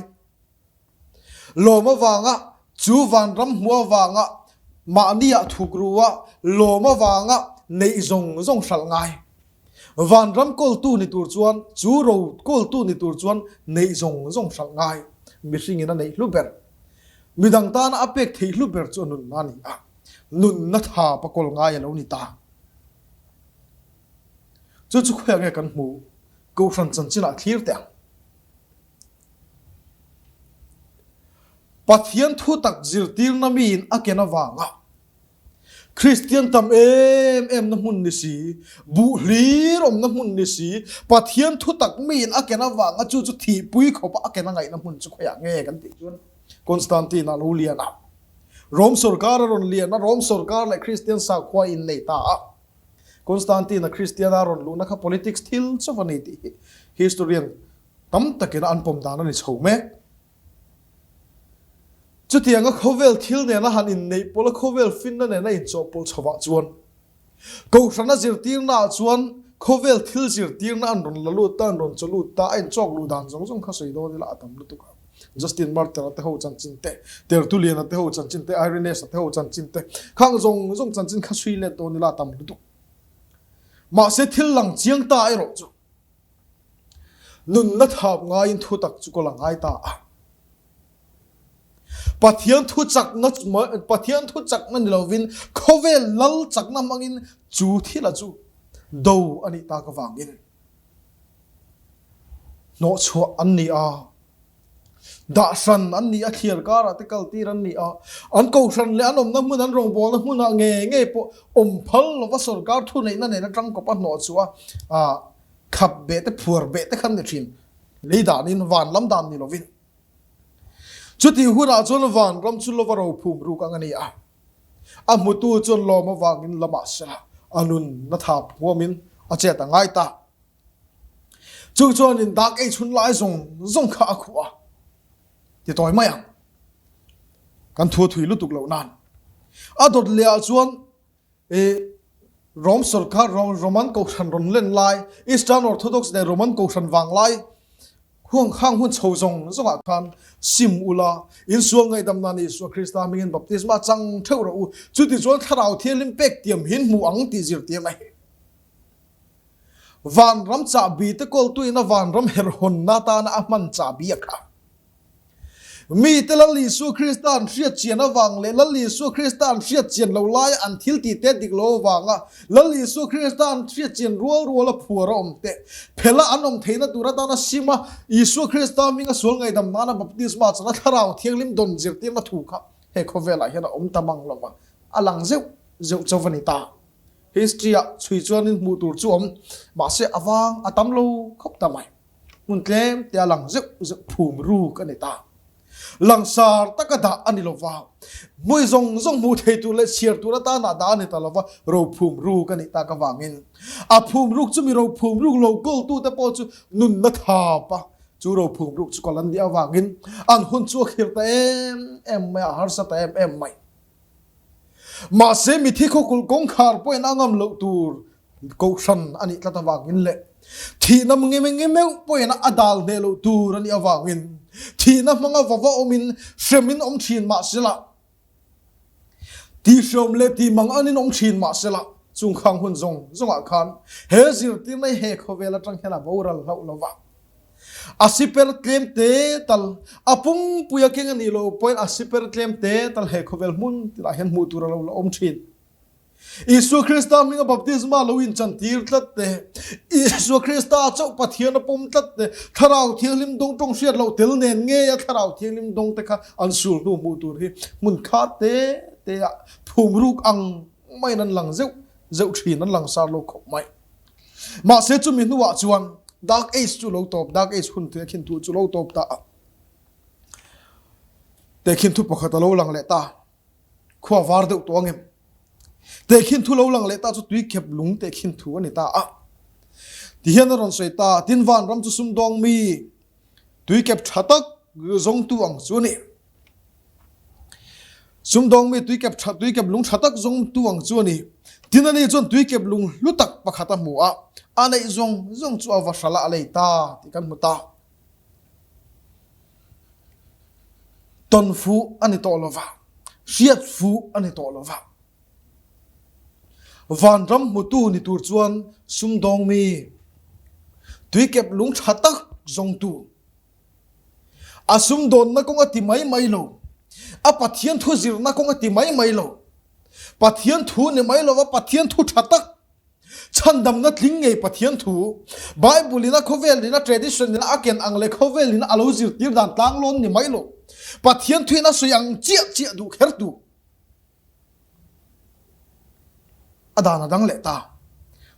Lawm avanga chu vanram hmuh avanga mahniah thuk ru a, lawm avanga neih zawng zawng hralh ngai. Vanram kawltu ni tur chuan chu ro kawltu ni tur chuan neih zawng zawng hralh ngai. Mihringin a neih hlu ber, midang tana a pek theih hlu ber chu a nunna a ni a, nunna tha pakawl ngai a lo ni ta. Chu chu khawiah nge kan hmuh? Kohhran chanchinah thlir teh ang. Pathian thu tak zirtirna miin a ken avanga Kristian tam em em na hmun ni si, buh hlir awmna hmun ni si, Pathian thu tak miin a ken avanga chu chu thihpui khawpa a ken a ngaihna hmun chu khawiah nge kan tih chuan Constantine-a lo lian a, Rome sorkar a rawn lian a, Rome sorkar leh Kristian sakhua a innei ta a. Constantine-a Kristiana rawn luhna kha politics thil chauh a ni tih hi historian tam takin an pawm dan a ni chho mek. Chutianga khawvel thil nena han inneih pawlh a, khawvel finna nena inchawhpawlh chhovah chuan Kohhrana zirtirnaah chuan khawvel thil zirtirna an rawn la lut ta, an rawn chaw lut ta, a inchawk luh dan zawng zawng kha sawi dawn ila a tam lutuk a. Justin Martyr-a te ho chanchin te, Tertullian-a te ho chanchin te, Irenaeus-a te ho chanchin te, khang zawng zawng chanchin kha sawi let dawn ila a tam lutuk. Mahse thil lang chiang ta erawh chu Nunna thap ngaiin thu tak chu ka la ngai ta a. Pathian thu chakna Pathian thu chakna ni lovin khawvel lal chakna hmangin chu thila chu do a nih tak avangin hnawhchhuah an ni a. Dah hran an ni a, thliar karah te kal tir an ni a, an kohhran leh an awmna hmun, an rawngbawlna hmunah ngei ngei pawh awm phal lova sorkar thuneihna nena tangkawp a hnawh chu a khap beh te, phuar beh te kha an ni thin. Lei danin, van lam dan ni lovin. Chutih hunah chuan vanram chu lova rophum ruk ang a ni a, a hmutu chuan lawm avangin lamah sela. A nun na thap huamin a chet a ngai ta. Chu chuanin dak ei chhun lai zawng zawng kha a khuh a, ti tawi mai ang. Kan thu thui lutuk loh nan. A dawt leh ah chuan i Rom sorkar Roman kohhran rawn len lai, Eastern Orthodox leh Roman kohhran vang lai huang khang hun chho zawng zawngah khan sim ula, insual ngaihdam nan Isua Krista hmingin baptisma chang theuh rawh u, chutichuan Thlarau Thianghlim pek tiam hin hmu ang tih zirtir a hi. Vanram chahbi te kawltuin a vanram herhawnna atana a hman chahbi a kha. Mite Lal Isua Krista an hriat chian avang leh Lal Isua Krista an hriat chian lo laia an thil tih te dik lo avanga Lal Isua Krista an hriat chian rual ruala phuar a awm te, phela an awm theihna tur atana sima Isua Krista hminga sual ngaihdam nana baptisma chana Thlarau Thianghlim dawn zirtirna thu kha he khawvelah hian a awm ta mang lo va, a lang zeuh zeuh chauh a ni ta. History-ah chhui chuanin hmuh tur chu awm, mahse a vang a tam lo khawp ta mai. Hmun tlem te a lang zeuh zeuh phum ruk a ni ta. Langsar taka dah a ni lo va, hmui zawng zawng hmuh thei tur leh chhiar tur atana dah a ni ta lo va, ro phum ruk a nih tak avangin a phum ruk chu mi ro phum ruk lo kawltute pawh chu nunna thap a, chu ro phum ruk chu kawlh an nih avangin an hun chu a khir ta em em mai a, a harsa ta em em mai. Mahse mithi khawkulh kawngkhar pawhin a ngam loh tur Kohhran a nih tlat avangin leh thihna nge meuh pawhin a dal hneh loh tur a nih avangin thihna hmanga vava awmin hremin awm thin mah sela, tihhreawm leh tihmang anin awm thin mah sela, chung khang hun zawng zawngah khan he zirtirna hi he khawvel atang hian a boral hlauh lo va. A siper tlem te tal, a pumpuia keng a nih loh pawhin a siper tlem te tal he khawvel hmun tinah hian hmuh tur a lo la awm thin. Isua Krista hminga baptisma lo inchantir tlat te, Isua Krista chauh Pathian a pawm tlat te, Thlarau Thianghlim dawng tawng hriat loh tel nen ngeia Thlarau Thianghlim dawng te kha an sul hnu hmuh tur hi hmun khat te te ah phum ruk ang maiin an lang zeuh zeuh thin, an lang sar lo khawp mai. Mahse chumi hnuah chuan Dark Age chu lo tawp, Dark Age hun te khin thu chu lo tawp ta a, tehkhin thu pakhat a lo lang leh ta. Khua var deuh tawh angem? Tehkhin thu lo lang leh ta chu tui khep lung tehkhin thu a ni ta a. Tihian a rawn sawi ta, tin vanram chu sumdawng mi tui kep tha tak zawngtu ang chu a ni. Sumdawng mi tui kep tha tui kep lung tha tak zawngtu ang chu a ni. Tin ani chuan tui kep lung hlu tak pakhat a hmu a, a neih zawng zawng chu a va hral a, a lei ta tih kan hmu ta. Tawn fuh a ni tawh lo va, hriat fuh a ni tawh lo va. Vanram hmutu ni tur chuan sumdawng mi, tuikep lung tha tak zawngtu, a sumdawnna kawng a ti mai mai lo, a Pathian thu zirna kawng a ti mai mai lo, Pathian thu ni mai lo va, Pathian thu tha tak Chhandamna tling ngei Pathian thu, Bible in a khawvel in a tradition in a ken ang leh khawvel in a lo zirtir dan tlang lawn ni mai lo. Pathian thu in a sawi ang chiah chiah duh kher tu a dan a dang leh ta.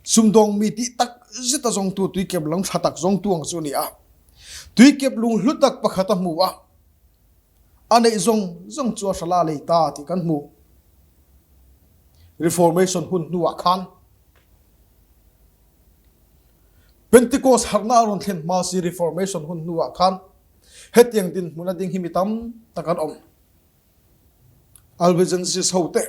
Sumdawng mi tih tak zet a zawngtu tuikep lung tha tak zawngtu ang chu a ni a. Tuikep lung hlu tak pakhat a hmu a, a neih zawng zawng chu a hrala lei ta tih kan hmu. Reformation hun hnuah khan Pentecost harhna a rawn thlen hma si Reformation hun hnuah khan hetiang dinhmun a ding hi mi tam tak an awm. Albigenses ho te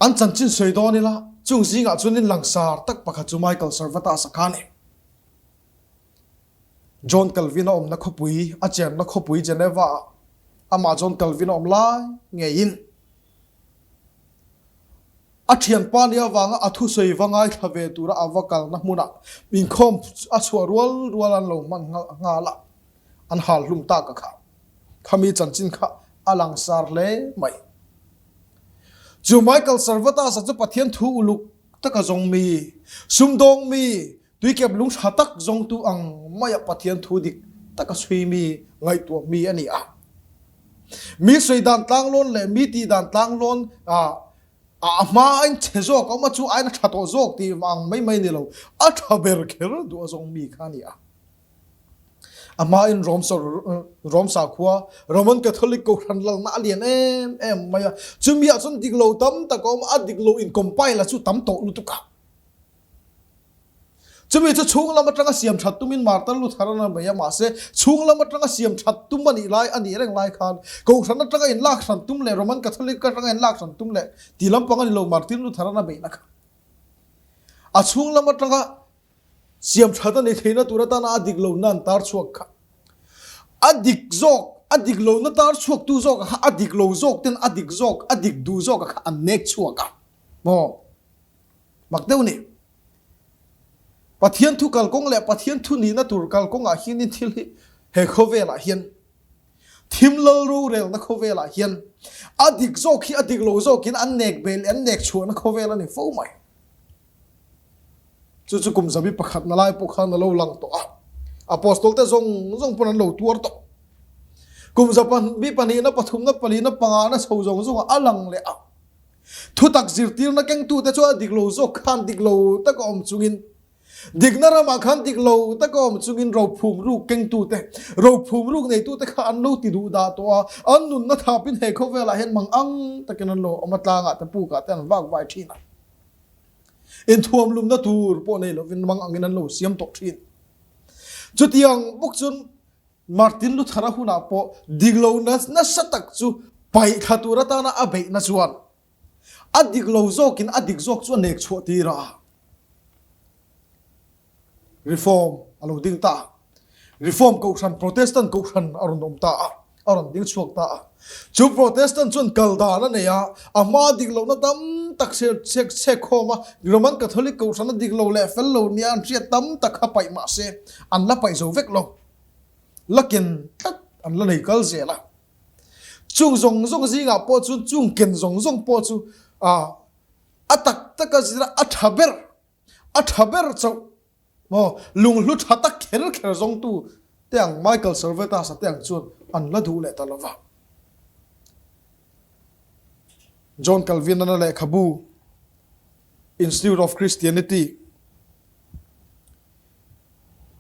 an chanchin sawi dawn ila chung zingah chuanin langsar tak pakhat chu Michael Servetus a kha a ni. John Calvin a awmna khawpui, a chenna khawpui Geneva ah amah John Calvin a awm lai ngeiin a thianpa nia avanga a thusawi va ngaithla ve tura a va kalna hmunah inkhawm a chhuah rual rual an lo hman nghal a, an hal hlum tak a kha. Khami chanchin kha a langsar hle mai. Chu Michael Servetus-a chu Pathian thu uluk taka zawng mi, sumdawng mi, Tuikep lung tha tak zawngtu ang maia Pathian thu dik taka chhui mi, ngaihtuah mi a ni a. Mi sawi dan tlanglawn leh mi tih dan tlanglawn a a hma a inchhe zawk a awm a, chu aiin a tha tawh zawk tih ang mai mai a ni lo, a tha ber kher duh a zawng mi kha a ni a. A hmain Rom Rom sakhua Roman Catholic kohhran lalna a lian em em mai a. Chumi ah chuan dik lo tam tak a awm a, a dik lo in compile a chu tam tawh lutuk a. Chumi chu chhung lam atanga siam that tumin Martin Luther a mai a, mahse chhung lam atanga siam that tum a nih lai a nih reng lai khan kohhran atanga in lak hran tum leh Roman Catholic atanga in lak hran tum leh ti lampang a ni lo Martin Luther a beihna kha a chhung lam atanga Siam that a ni theihna tur atana a dik lohna an tar chhuak kha a dik zawk, a dik lohna tar chhuaktu zawk kha a dik lo zawk ten a dik zawk, a dik duh zawk kha an nek chhuak a maw? Mak deuh ni. Pathian thu kalkawng leh Pathian thu nihna tur kalkawngah hianin thil hi he khawvelah hian thim lal rorelna khawvelah hian a dik zawk hi a dik lo zawkin an nek bel an nek chhuahna khawvel a ni fo mai. Chu chu kum zabi pakhatna lai pawh khan a lo lang tawh a, Apostol te zawng zawng pawn an lo tuar tawh. Kum zabi pahnihna, pathumna, palina, pangana chho zawng zawngah a lang leh a. Thutak zirtirna kengtute chu a dik lo zawk khan dik lo taka awm chungin, dikna ramah khan dik lo taka awm chungin rophum ruk kengtute, rophum ruk neitute kha an lo ti duh dah tawh a, an nunna thapin he khawvelah hian mang ang takin an lo awm a, tlangah te pukah te an vak vai thin a. Inthuam lumna tur pawh nei lovin mang angin an lo siam tawh thin. Chutiang bawk chuan Martin Luther-a hunah pawh dik lo nasa tak chu paih thla tur atana a beihna chuan a dik lo zawkin a dik zawk chu a nek chhuah tir a. Reform a lo ding ta a. Reform kohhran, Protestant kohhran a rawn awm ta a, a rawn ding chhuak ta a. Chu Protestant chuan kal dan a nei a, a hma dik lohna tam tak chhek chhek khawm a, Roman Catholic kohhrana dik lo leh fel lo nia an hriat tam tak kha paih mah se, an la paih zo vek lo. La ken tlat an la nei kal zel a. Chung zawng zawng zingah pawh chuan chung ken zawng zawng pawh chu a tak taka zira a tha ber A tha ber chauh maw? Lunghlu tha tak kher kher zawngtu te ang Michael Servetus-a te ang chuan an la duh leh ta lo va. John Calvin-a lehkhabu Institute of Christianity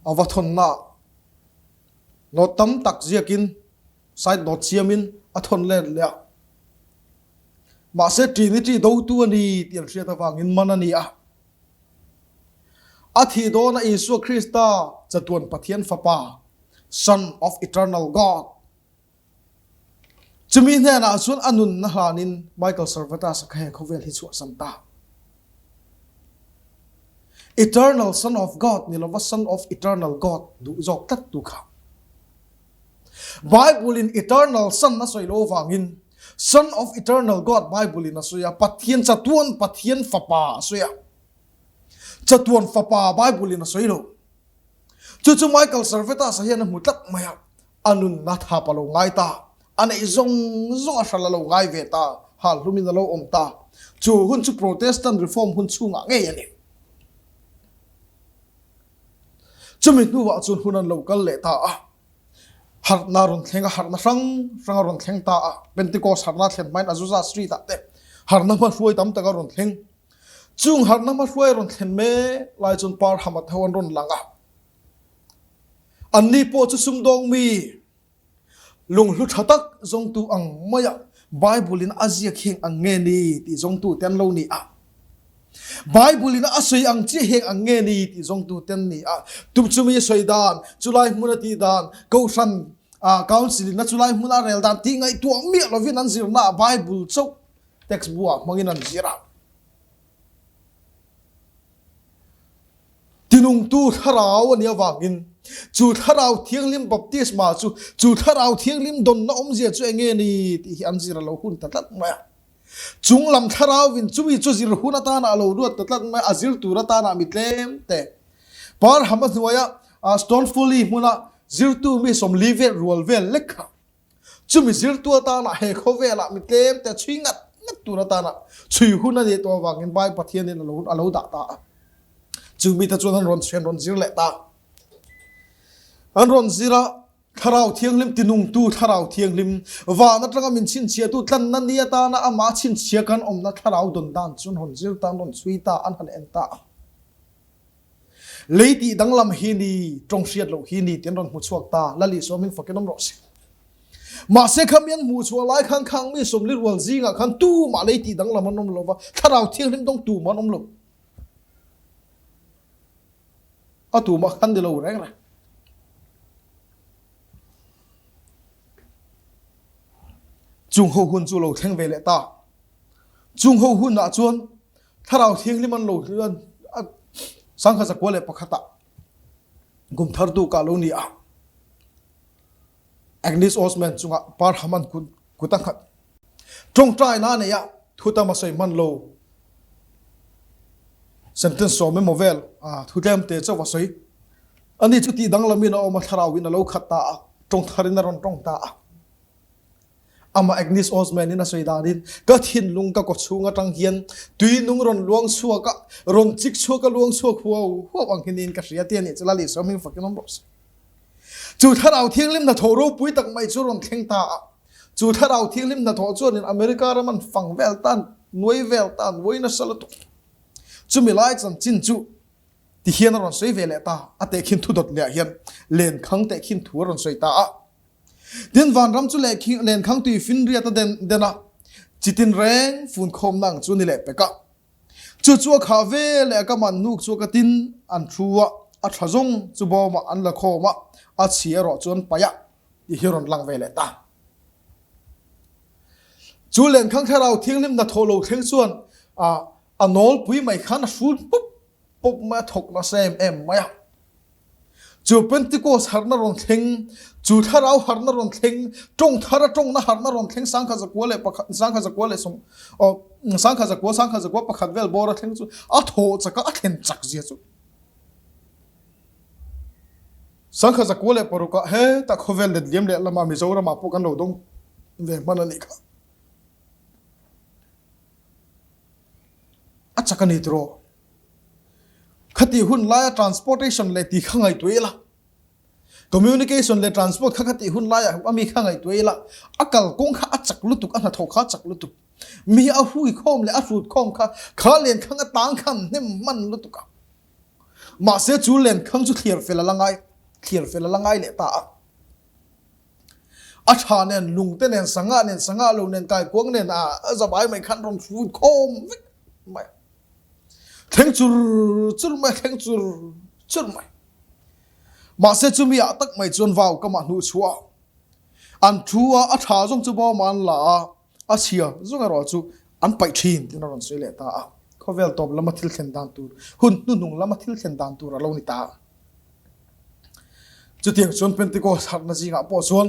a va thawnnaah note tam tak ziakin side note siamin a thawn let leh a. Mahse Trinity dotu a ni tih an hriat avangin man a ni a. A thih dawna Isua Krista chatuan Pathian Fapa, Son of Eternal God, chumi hnenah chuan a nunna hlanin Michael Servetus-a kha he khawvel hi chhuahsan ta. Eternal Son of God ni lova Son of Eternal God duh zawk tlat tu kha. Bible in Eternal Son a sawi lo avangin Son of Eternal God Bible in a sawi a, Pathian chatuan Pathian Fapa a sawi a. Chatuan Fapa Bible in a sawi lo. Chu chu Michael Servetus-a hian a hmu tlat mai a, a nunna thap a lo ngai ta, a neih zawng zawng a hral a lo ngai ve ta, hal hlumin a lo awm ta. Chu hun chu Protestant Reform hun chhungah ngei a ni. Chumi hnuah chuan hun an lo kal leh ta a, harhna rawn thleng a, harhna hrang hrang a rawn thleng ta a, Pentecost harhna thlen hmain Azusa Street ah te harhna hmahruai tam tak a rawn thleng. Chung harhna hmahruai rawn thlen mek lai chuan Parham-a tho an rawn lang a, anni pawh chu sumdawng mi, Lunghlu tha tak zawngtu ang maia Bible-in a ziak heng ang nge ni tih zawngtute an lo ni a. Bible-in a sawi ang chiah heng ang nge ni tih zawngtute an ni a. Tum chumi a sawi dan, chulai hmun a tih dan, Kohhran Council-in a chulai hmun a rel dan tih ngaihtuah miah lovin an zirnaah Bible chauh text bu-ah hmangin an zir a. Tinungtu thlarau a nih avangin chu thlarau thianghlim baptisma chu chu thlarau thianghlim dawnna awmzia chu eng nge ni tih hi an zir a lo hun ta tlat mai a. Chunglam thlarauvin chumi chu zir hun atana a lo ruat ta tlat mai a, a zir tur atana mi tlem te. Parham a hnuaia Stone Folly hmuna zirtu mi 40 vel rual vel lek kha Chumi zirtu atana he khawvelah mi tlem te chhui ngat ngat tur atana chhui hun a nih tawh avangin Bai Pathianin a lo a lo dah ta a. Chu mite chuan an rawn chhui an rawn zir leh ta. An rawn zir a, Thlarau Thianghlim tinungtu Thlarau Thianghlim, van atanga min chhinchhiahtu tlanna ni atana amah chhinchhia kan awmna Thlarau dawn dan chu an rawn zir ta, an rawn chhui ta, an han en ta a. Lei tih danglam hi ni, tawng hriat loh hi ni tih an rawn hmu chhuak ta, Lali sawmin fakin awm rawh se. Mahse khami an hmuh chhuah lai khan khang mi sawmli rual zingah khan tumah lei tih danglam an awm lo va, thlarau thianghlim dawng tumah an awm lo. A tumah khan ni lo reng reng. Chung ho hun chu lo thleng ve leh ta. Chung ho hunah chuan Thlarau Thianghlim an lo sangkhat 101 ah kum thar tuk ah lo ni a. Agnes Osman chungah Parham an kut a nghat. Ṭawngṭaina a neih ah thu tam a sawi hman lo. Sentence sawm emaw vel thu tlem te chauh a sawi. Ani chu tih danglam in a awm a, thlarau in a lo khat ta a, ṭawng thar in a rawn ṭawng ta a. Amah Agnes Osman in a sawi danin, Ka thinlung ka kawchhung atang hian tui nung rawn luang chhuak a, rawn chik chhuak a luang chhuak huau huau ang hi niin ka hria ti a nih chu Lali Sawm hming fakin awm rawh se. Chu Thlarau Thianghlim hnathawh ropui tak mai chu rawn thleng ta a, chu Thlarau Thianghlim hnathawh chuanin America ram an fang vel tan, nuai vel tan, nuai nasa lutuk. Chumi lai chanchin chu ti hian a rawn sawi ve leh ta, a tehkhin thu dawt leh ah hian lenkhang tehkhin thu a rawn sawi ta a. Tin, vanram chu lenkhang tui finriat a den den a, chitin reng funkhawmna ang chu ni leh pek a. Chu chu a khah ve leh a ka man hnuk chu ka tin an thu a, a tha zawng chu bawmah an la khawm a, a chhi erawh chu an paih a, tih hi rawn lang ve leh ta. Chu lenkhang thlarau thianghlim hnathawh lo thleng chuan a nawlpui mai khan a hrul pup pup mai a, thawk nasa em em mai a. Chu Pentecost harhna rawn thleng, chu thlarau harhna rawn thleng, tawng thara tawngna harhna rawn thleng 1901, 1901 leh sawm, aw, 1909, 1901 vel bawra thleng chu a thawh chak a, a thlen chak zia chu. 1906 ah hetah khawvel let liam leh lama Mizoramah pawh kan lo dawng ve hman a nih kha. A chak a ni tiraw? Khati hun laia transportation leh tih kha ngaihtuah ila, communication leh transport kha khati hun laia a mi kha ngaihtuah ila, a kalkawng kha a chak lutuk, a hnathawh kha a chak lutuk. Mi a hui khawm leh a hrut khawm kha, kha lenkhang a tang kha an hnem hman lutuk a. Mahse chu lenkhang chu thliar fel a la ngai, thliar fel a la ngai leh ta a. A tha nen, lungte nen, sangha nen, sangha lo nen, kaikuang nen a zavai mai khan rawn hrut khawm vek mai a. Thleng chur chur mai, thleng chur chur mai. Mahse chumi ah tak mai chuan vau ka mah hnuh chhuah a, an thu a, a tha zawng chu bawm an la a, a chhia zawng erawh chu an paih thin tiin a rawn sawi leh ta a. Khawvel tawp lama thil thlen dan tur, hun hnuhnung lama thil thlen dan tur a lo ni ta. Chutiang chuan Pentecost harhna zingah pawh chuan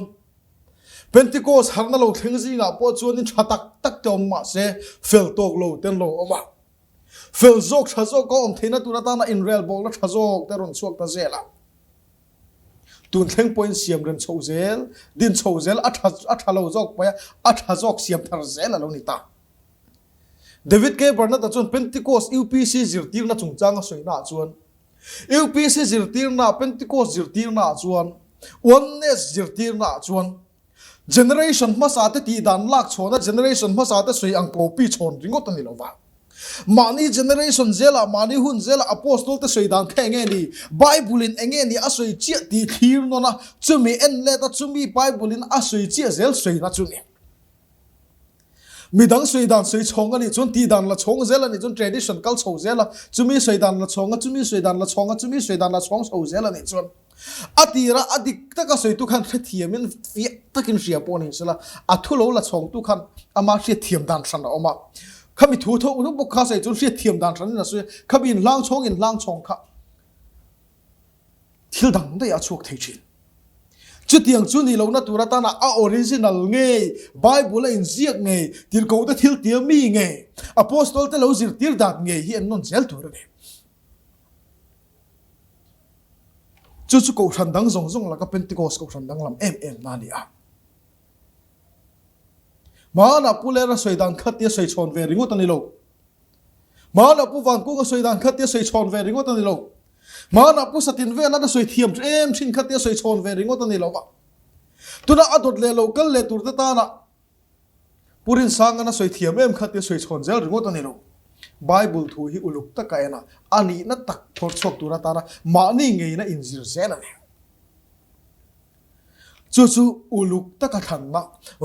Pentecost harhna lo thleng zingah pawh chuanin tha tak tak te awm mahse fel tawk lo te an lo awm a. Fel zawk tha zawk a awm theihna tur atana inrelbawlna tha zawk te a rawn chhuak ta zel a. Tun thleng pawhin siam rem chho zel, din chho zel, a tha a tha lo zawk paih a, a tha zawk siam thar zel a lo ni ta. David K. Barnett-a chuan Pentecost UPC zirtirna chungchang a sawina ah chuan UPC zirtirna, Pentecost zirtirna ah chuan, Oneness zirtirna ah chuan, generation hmasa te tih dan lak chhawn a generation hmasa te sawi ang copy chhawn ringawt a ni lo va. Mahni generation zelah, mahni hun zelah Apostol te sawi dan kha enge ni, Bible in enge ni a sawi chiah tih thlir nawn a, chumi en let a chumi Bible in a sawi chiah zel sawina chu ni. Midang sawi dan sawi chhawng a nih chuan tih dan la chhawng zel a nih chuan tradition kal chho zel a, chumi sawi dan la chhawng a, chumi sawi dan la chhawng a, chumi sawi dan la chhawng chho zel a nih chuan a tira a dik taka sawitu khan hrethiamin fiah takin hria pawh ni sela a thu lo la chhawngtu khan ama hriatthiam dan hran a awm a, khami thu tho bawk kha sawi chuan hriatthiam dan hranin a sawi a, khami inhlang chhawng inhlang chhawng kha. Thil dang daih a chhuak thei thin. Chutiang chu ni lohna tur atana a original ngei, Bible a inziak ngei, tirhkohte thil tia mi ngei, Apostol te lo zirtir dan ngei hi an nawn zel tur a ni. Chu chu Kohhran dang zawng zawng laka Pentecost Kohhran danglam em em na a ni a. Hmanah Pu Lera sawi dan kha tia sawi chhawn ve ringawt a ni lo. Hmanah Pu Vankunga sawi dan kha tia sawi chhawn ve ringawt a ni lo. Hmanah Pu Satin Velan a sawi thiam em thin kha tia sawi chhawn ve ringawt a ni lo va. Tunah a dawt leh lo kal leh tur te tana Pu Rinsangan a sawi thiam em kha tia sawi chhawn zel ringawt a ni lo. Bible thu hi uluk taka en a, a nihna tak phawrh chhuak tur atana mahni ngeina inzir zel a ni. Chu chu uluk taka thlanna,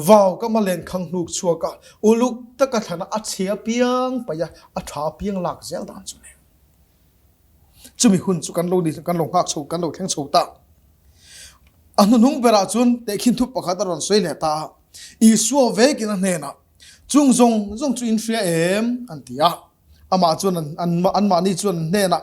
vau ka malen khang hnuk chhuak a, uluk taka thlana a chhe apiang paih a, a tha apiang lak zel dan chu a ni. Chumi hun chu kan lo ni, kan lo nghak chho, kan lo thleng chho ta. A hnuhnung berah chuan tehkhin thup pakhat a rawn sawi leh ta a, Isua vekin a hnenah, Chung zawng zawng chu in hria em? an ti a. Amah chuan an, an, anmahni chuan an hnenah,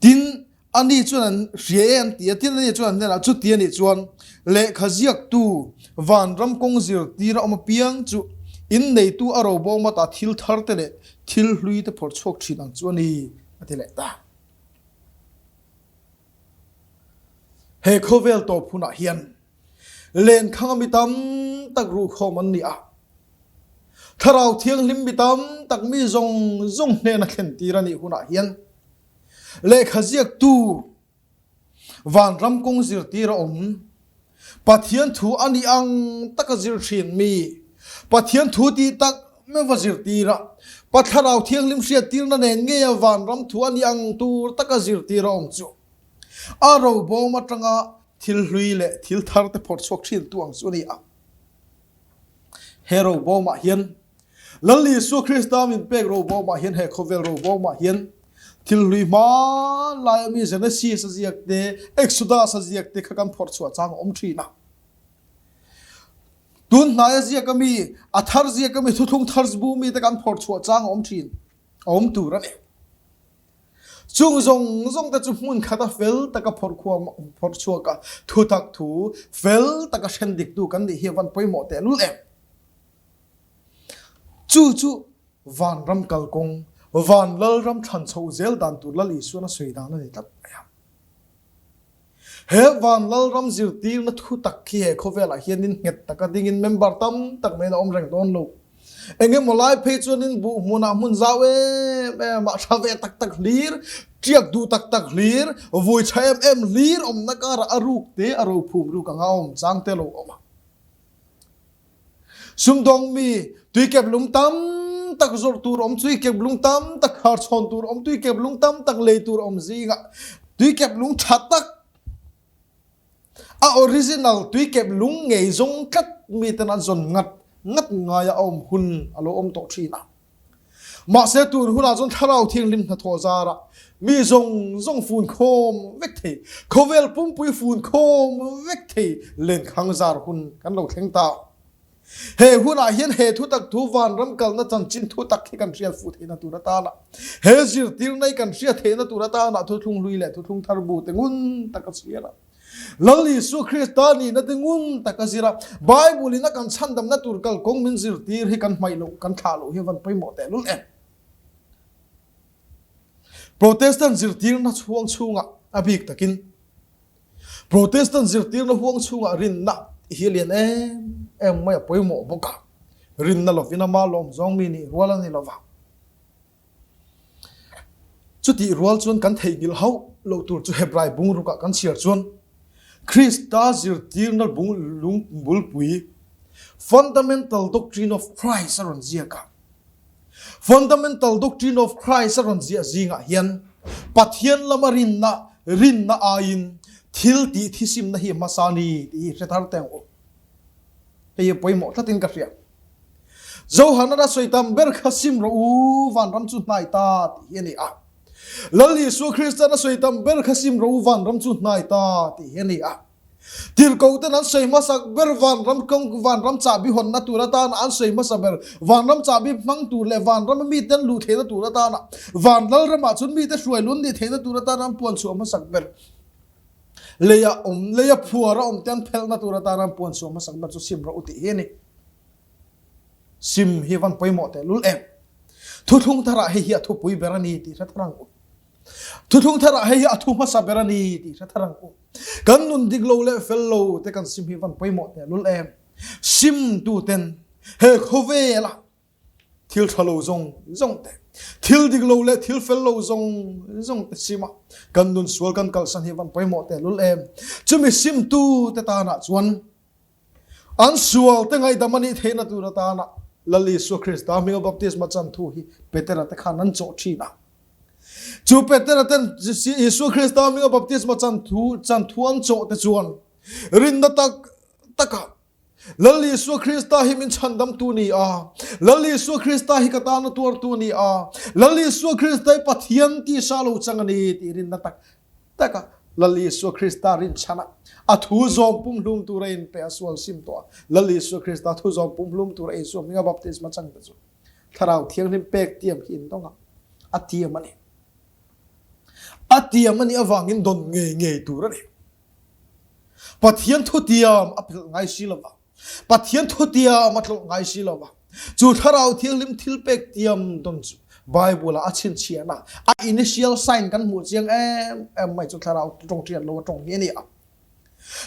Tin, ani chuan an hria e an ti a. Tin, ani chuan an hnenah, Chuti anih chuan lehkha ziaktu vanram kawng zirtir a awm apiang chu in neitu a robawm ata thil thar te leh thil hlui te phawrh chhuak thin ang chu a ni, a ti leh ta. He khawvel tawp hunah hian Lenkhang a mi tam tak ruhkhawm an ni a, Thlarau Thianghlim mi tam tak mi zawng zawng hnena thlentir a nih hunah hian lehkha ziaktu vanram kawng zirtir a awm. Pathian thu a nih ang taka zir thin mi, Pathian thu tih tak meuh a zirtir a, Pa Thlarau Thianghlim hriattirna nen ngeia vanram thu a nih ang tur taka zirtir a awm chu a robawm atanga Thil hlui leh thil thar te phawrh chhuak thin tu ang chu a ni a. He robawmah hian Lal Isua Krista min pek robawmah hian he khawvel robawmah hian thil hlui hmanlai ami Genesis a ziak te, Exodus a ziak te kha kan phawrh chhuah chang a awm thin a. Tun hnai a ziak ami, a thar ziak ami, thuthlung thar bu mi te kan phawrh chhuah chang a awm thin, a awm tur a ni. Chung zawng zawng te chu hmun khata fel taka phawrh khuam phawrh chhuak a, thutak thu fel taka hren diktu kan nih hi a van pawimawh tehlul em? Chu chu vanram kalkawng, van lalram thlan chhoh zel dan tur Lal Isuan a sawi dan a ni tlat mai a. He van lalram zirtirna thu tak khi he khawvelah hianin nghet taka dingin member tam tak maiin a awm reng dawn lo. Eng emaw lai phei chuanin buh hmunah hmun zau em em ah tha ve tak tak hlir, tiak duh tak tak hlir, vui tha em em hlir awmna karah a ruk te a rophum ruk anga a awm chang te lo awm a. Sumdawng mi tuikep lung tam tak zawrh tur awm, tuikep lung tam tak khar chhawn tur awm, tuikep lung tam tak lei tur awm zingah tuikep lung tha tak a original tuikep lung ngei zawng tlat mi ten an zawn ngat ngat ngai a awm hun a lo awm tawh thin a. Mahse tun hunah chuan Thlarau Thianghlim hnathawh zarah mi zawng zawng fun khawm vek thei, khawvel pumpui fun khawm vek thei lenkhang zar hun kan lo thleng ta. He hunah hian he thutak thu vanram kalna chanchin thutak hi kan hriat fuh theihna tur atana he zirtirna hi kan hriat theihna tur atana thuthlung hlui leh thuthlung thar bu te ngun taka chhiar a. Lal Isua Krista nihna te ngun tak a zir a, Bible in a kan chhandamna tur kalkawng min zirtir hi kan hmaih loh, kan thlah loh hi a van pawimawh tehlul em? Protestant zirtirna chhuang chhungah a bik takin Protestant zirtirna huang chhungah rinna hi a lian em em mai a pawimawh bawk a, rinna lovin ama lawm zawng mi nih rual a ni lova. Chutih rual chuan kan theihnghilh hauh loh tur chu Hebrai bungrukah kan chhiar chuan Krista zirtirna bung lung bulpui, Fundamental Doctrine of Christ a rawn ziak a. Fundamental Doctrine of Christ a rawn ziah zingah hian Pathian lama rinna, rinna aiin thil tih thisimna hi hmasa a ni tih hi hre thar teh ang u. Hei hi pawimawh tlatin ka hria. Johana a sawi tam ber kha sim rawh u, vanram chu hnai ta tih hi a ni a. Lal Isua Kristan a sawi tam ber kha sim rawh u, vanram chu hnai ta tih hi a ni a. Tirhkohten an sawi hmasak ber vanram kawng vanram chahbi hawnna tur atana an sawi hmasa ber vanram chahbi hmang tur leh vanrama mite an luh theihna tur atana van lalramah chuan mite hruai lun nih theihna tur atana an puan chhuah hmasak ber leia awm leia phuara awm te an phelhna tur atana an puan chhuah hmasak ber chu sim rawh u tih hi a ni. Sim hi van pawimawh tehlul em? Thuthlung tharah hei hi a thupui ber a ni tih hre thar ang u. Thuthlung tharah hei hi a thu hmasa ber a ni tih hre thar ang u. Kan nun dik lo leh fel lo te kan sim hi van pawimawh tehlul em? Sim tu ten he khawvela thil tha lo zawng zawng te, thil dik lo leh thil fel lo zawng zawng te sim a kan nun sual kan kalsan hi van pawimawh tehlul em? Chumi sim tu te tanah chuan An sual te ngaihdam a nih theihna tur atana. Lal Isua Krista hminga baptisma chan thu hi Petera te khan an chawh thin a. Chu Petera ten Isua Krista hminga baptisma chan thu chan thu an chawh te chuan rinna tak taka Lal Isua Krista hi min chhandamtu ni a, Lal Isua Krista hi ka tana tuartu ni a, Lal Isua Krista hi Pathian tisa lo chang a ni tih rinna tak taka Lal Isua Krista rinchhan a, a thu zawm pumhlum tura inpe a sual sim tawh a, Lal Isua Krista thu zawm pumhlum tura Isua hminga baptisma chang te chu Thlarau Thianghlim pek tiam hi in dawng a, a tiam a ni. A tiam a nih avangin dawn ngei ngei tur a ni. Pathian thutiam a philh ngai si lo va, Pathian thutiam a tlawh ngai si lo va. Chu Thlarau Thianghlim thilpek tiam dawn chu Bible ah a chhinchhiahna, a initial sign kan hmuh chiang em em mai chu Thlarau tawng hriat lo a tawng hi a ni a.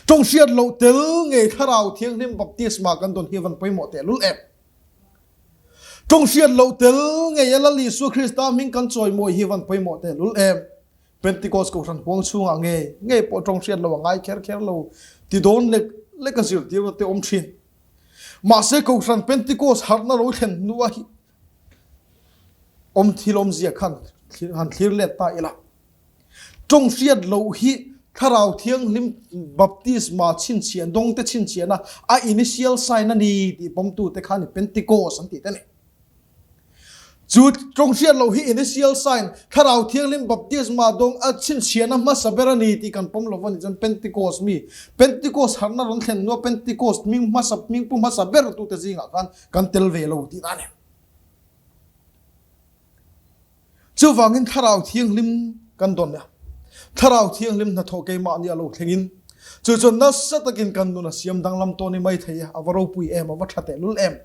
Tawng hriat loh tel ngei Thlarau Thianghlim baptisma kan dawn hi van pawimawh tehlul em. Tawng hriat loh tel ngei a Lal Isua Krista hming kan chawimawi hi van pawimawh tehlul em. Pentecost kohhran huang chhungah nge nge pawh tawng hriat lo a ngai kher kher lo ti dawn lek lek a zirtirna te awm thin. Mahse kohhran Pentecost harhna lo thlen hnua hi awm thil awmzia khan han thlir let ta ila. Tawng hriat loh hi Thlarau Thianghlim baptisma chhinchhiah dawngte chhinchhiahna a initial sign a ni tih pawmtute khan i Pentecost an tih te a ni. Chu tawng hriat loh hi initial sign, Thlarau Thianghlim baptisma dawng a chhinchhiahna hmasa ber a ni tih kan pawm lo va ni chuan Pentecost mi, Pentecost harhna rawn thlen hnua Pentecost hming hmasa, hming pu hmasa ber tute zingah khan kan tel ve lo tih a ni. Chuvangin Thlarau Thianghlim kan dawn a, Thlarau Thianghlim hnathawh keimahni a lo thlengin chu chuan nasa takin kan nun a siam danglam tawh ni mai thei e, a va ropui em, a va tha tehlul em.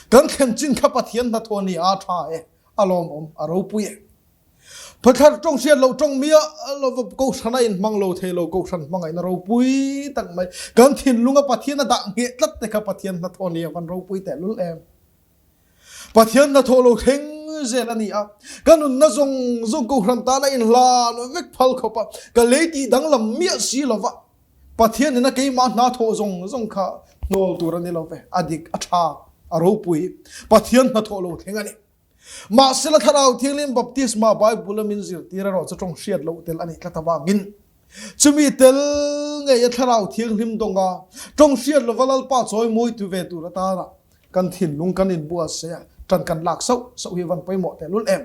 Kan thlen chin kha Pathian hnathawh ni a tha e, a lawmawm, a ropui e. Phathlar tawng hriat loh tawng miah lova Kohhran a inhmang lo thei lo, Kohhran hmangaihna ropui tak mai, kan thinlunga Pathian a dah ngheh tlat te kha Pathian hnathawh ni a van ropui tehlul em. Pathian hnathawh lo thleng zel a ni a, ka nunna zawng zawng Kohhran tan a inhlan vek phal khawp a, ka lei tih danglam miah si lo va, Pathian ina keimah hna thawh zawng zawng kha hnawl tur a ni lo ve, a dik, a tha, a ropui, Pathian hnathawh lo thleng a ni. Mahsela Thlarau Thianghlim Baptisma Bible a min zirtir erawh chu tawng hriat loh tel a nih tlat avangin chumi tel ngei a Thlarau Thianghlim dawnga tawng hriat lova Lalpa chawi mawitu ve tur atana kan thinlung kan inbuatsaih a, ṭan kan lak sauh sauh hi van pawimawh tehlul em?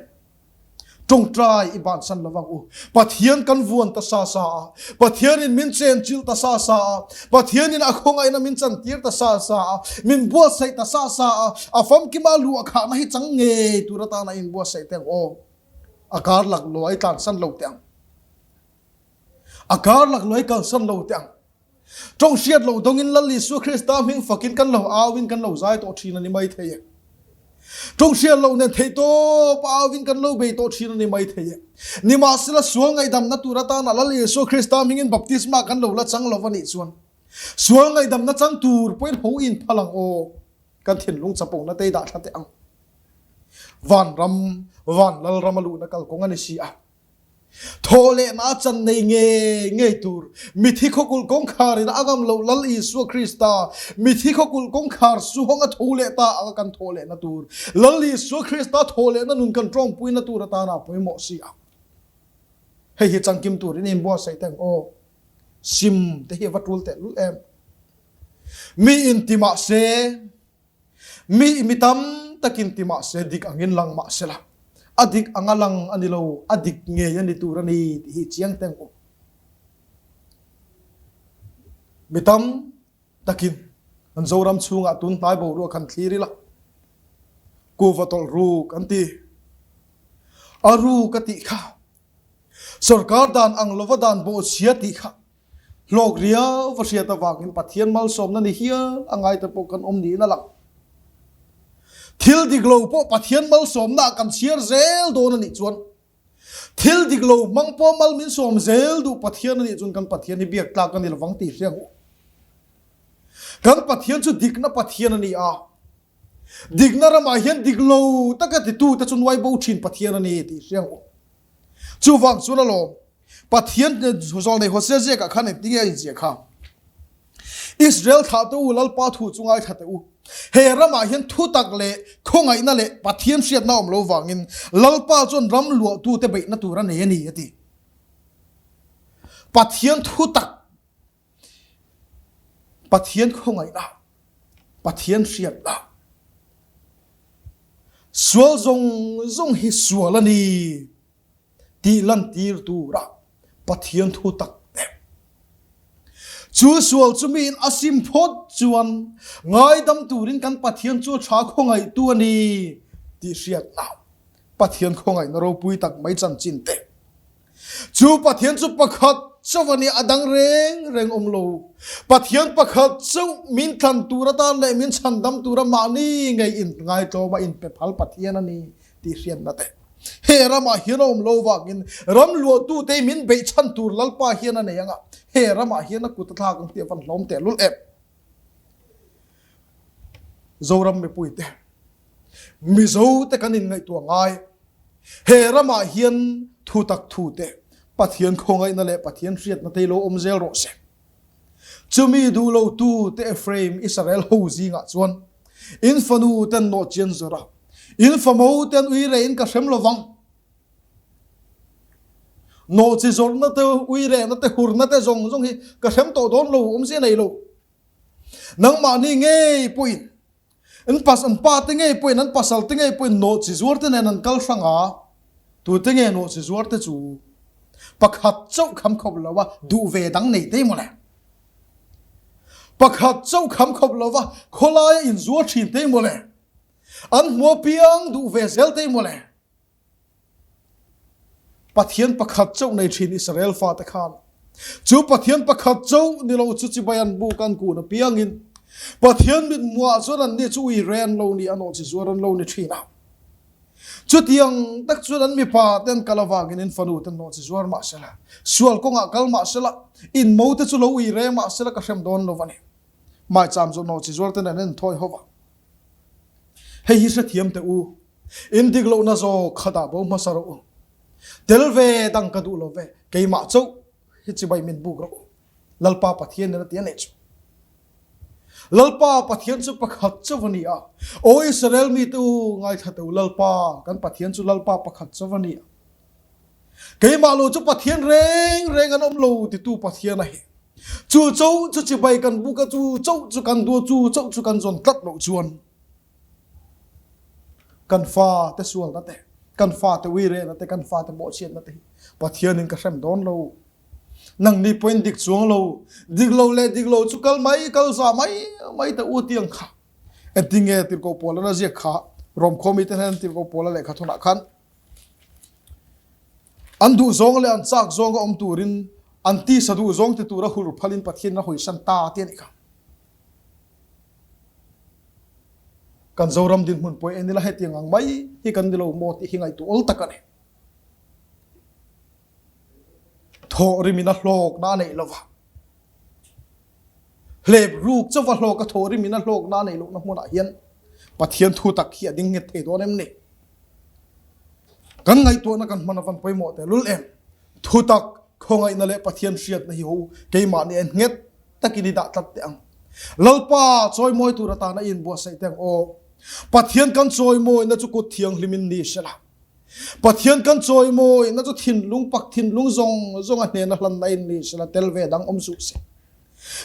Ṭawngṭai i bansan lovang u. Pathian kan vuan ta sa sa a, Pathianin min chenchilh ta sa sa a, Pathianin a khawngaihna min chantir ta sa sa a, min buatsaih ta sa sa a, a famkima luah khahna hi chang ngei tur atana inbuatsaih teh ang aw. A kar laklawh a i tlansan lo teh ang. A kar laklawh a i kalsan lo teh ang. Tawng hriat loh dawngin Lal Isua Krista hming fakin kan lo auin kan lo zai tawh thin a ni mai thei e. Tawng hriat loh nen theihtawp auin kan lo bei tawh thin a ni mai thei e. Nimahsela sual ngaihdamna tur atana Lal Isua Krista hmingin baptisma kan lo la chang lo a nih chuan sual ngaihdamna chang tur pawhin ho inphal ang aw, kan thinlung chapona te i dah thla teh ang. Vanram, van Lalram a luhna kalkawng a ni si a. Thaw lehna a chan nei ngei ngei tur mithi khawkulh kawngkhar in a ngam loh Lal Isua Krista mithi khawkulh kawngkhar suhawng a tho leh ta anga kan thaw lehna tur Lal Isua Krista thaw lehna nun kan tawngpuina tur atana pawimawh si a. Hei hi changkim turin inbuatsaih teng aw. Sim te hi a va tul tehlul em. Mi in ti mahse Mi mi tam takin ti mah se dik angin lang mah sela, a dik anga lang a ni lo, a dik ngei a ni tur a ni tih hi chiang teng u. Mi tam takin kan Zoram chhungah tun hnai boruak han thlir ila, kuhva tawlh ruk an ti. A ruk a tih kha, sorkar dan ang lova dan bawhchhia tih kha Hlawk riau va hriat avangin Pathian malsawmna ni hial a ngaite pawh kan awm niin a lang. Thil dik lo pawh Pathian malsawmna ah kan chhiar zel dawn a nih chuan thil dik lo hmang pawh mal min sawm zel duh Pathian a nih chuan kan Pathian hi biak tlak a ni lovang tih hria ang u. Kan Pathian chu dikna Pathian a ni a, dikna ramah hian dik lo taka titute chu nuai bo thin Pathian a ni tih hria ang u. Chuvang chuan alawm Pathian zawlnei Hosea ziakah khan engtin nge a inziah kha? Israel thlahte u, Lalpa thu chu ngaithla teh u. He ramah hian thutak leh khawngaihna leh Pathian hriatna awm lo vangin Lalpa chuan ram luahtute beihna tur a nei a ni, a ti. Pathian thutak, Pathian khawngaihna, Pathian hriatna, sual zawng zawng hi sual a ni tih lantir tura Pathian thutak te. Chu sual chu miin a sim phawt chuan ngaidam turin kan Pathian chu tha khawngaihtu a ni tih hriatna Pathian khawngaihna ropui tak mai chanchin te. Chu Pathian chu pakhat chauh a ni, a dang reng reng awm lo. Pathian pakhat chauh min thlan tur atan leh min chhandam tura mahni ngei in ngaitlawma inpe phal Pathian a ni tih hriatna te. He ramah hian a awm lo vangin ram luahtute hi min beih chhan tur Lalpa hian a nei ang a, he ramah hian a kut a thlak ang tih a van hlawm tehlul em. Zoram mipuite. Mizo te kan inngaihtuah ngai. He ramah hian thutak thu te, Pathian khawngaihna leh Pathian hriatna te hi lo awm zel rawh se. Chumi duh lo tu te Ephraim Israel ho zingah chuan in fanu ten nawh chian zawrh a, in famo ten ui reh in ka hrem lo vang. Nawh chi zawrhna te, ui rehna te, hurna te zawng zawng hi ka hrem tawh dawn lo, awmzia nei lo. Nangmahni ngei pawhin An pas an pa te ngei pawhin an pasal te ngei pawhin nawhchi zuar te nen an kal hrang a, tute nge nawhchi zuar te chu pakhat chauh kham khawp lo a duh ve dang nei te mawle. Pakhat chauh kham khawp lo a khawlaia inzuar thin te mawle. An hmuh apiang duh ve zel te mawle. Pathian pakhat chauh nei thin Israel fate khan chu Pathian pakhat chauh ni lo chu chibai an buk an kun apiangin Pathian mithmuhah chuan anni chu ui re an lo ni a, nawhchi zuar an lo ni thin a. Chutiang tak chuan an mipa te an kal avangin in fanu te nawhchi zuar mah sela, sual kawngah kal mah sela, in mo te chu lo ui re mah sela ka hrem dawn lo a ni. Maicham chu nawhchi zuar ten an enthawi ho va. Hei hi hrethiam teh u. In dik lohna zawk kha dah bo hmasa rawh u. Tel ve dang ka duh lo ve, keimah chauh hi chibai min buk rawh u. Lalpa Pathian in a ti a nih chu. Lalpa Pathian chu pakhat chauh a ni a. Aw Israel mite u, ngaithla teh u, Lalpa kan Pathian chu Lalpa pakhat chauh a ni a. Keimah lo chu Pathian reng reng an awm lo titu Pathian a hi. Chu chauh chu chibai kan buk a, chu chauh chu kan duh a, chu chauh chu kan zawn tlat loh chuan Kan fate sualna te, kan fate uirehna te, kan fate bawhchhiatna te hi Pathianin ka hrem dawn lo. Nangni pawhin dik chuang lo, dik lo leh dik lo chu kal mai, kal za mai mai teh u tiang kha. Engtinge Tirhkoh Paula na ziak kha Rom khuami te hnen Tirhkoh Paula lehkha thunah khan an duh zawng leh an chak zawnga awm turin an tisa duh zawng ti tura hur phalin Pathianin a hawisan ta ti a nih kha. Kan Zoram dinhmun pawh en ila hetiang ang mai hi kan ni lo maw tih hi ngaihtuah awl tak a ni. Thawh rimin a hlawkna a neih lova, hlep ruk chauha hlawk a thawh rimin a hlawkna a neih lohna hmunah hian Pathian thu tak hi a ding nghet thei dawn em ni? Kan ngaihtuahna kan hman avan pawimawh tehlul em? Thutak, khawngaihna leh Pathian hriatna hi ho keimahni en nghet takin i dah tlat teh ang. Lalpa chawimawi tur atana i inbuatsaih teh ang aw. Pathian kan chawimawina chu kut thianghlimin ni sela. Pathian kan chawimawina chu thinlung pak thinlung zawng zawng a hnena hlanna in ni sela, tel ve dang awm suh se.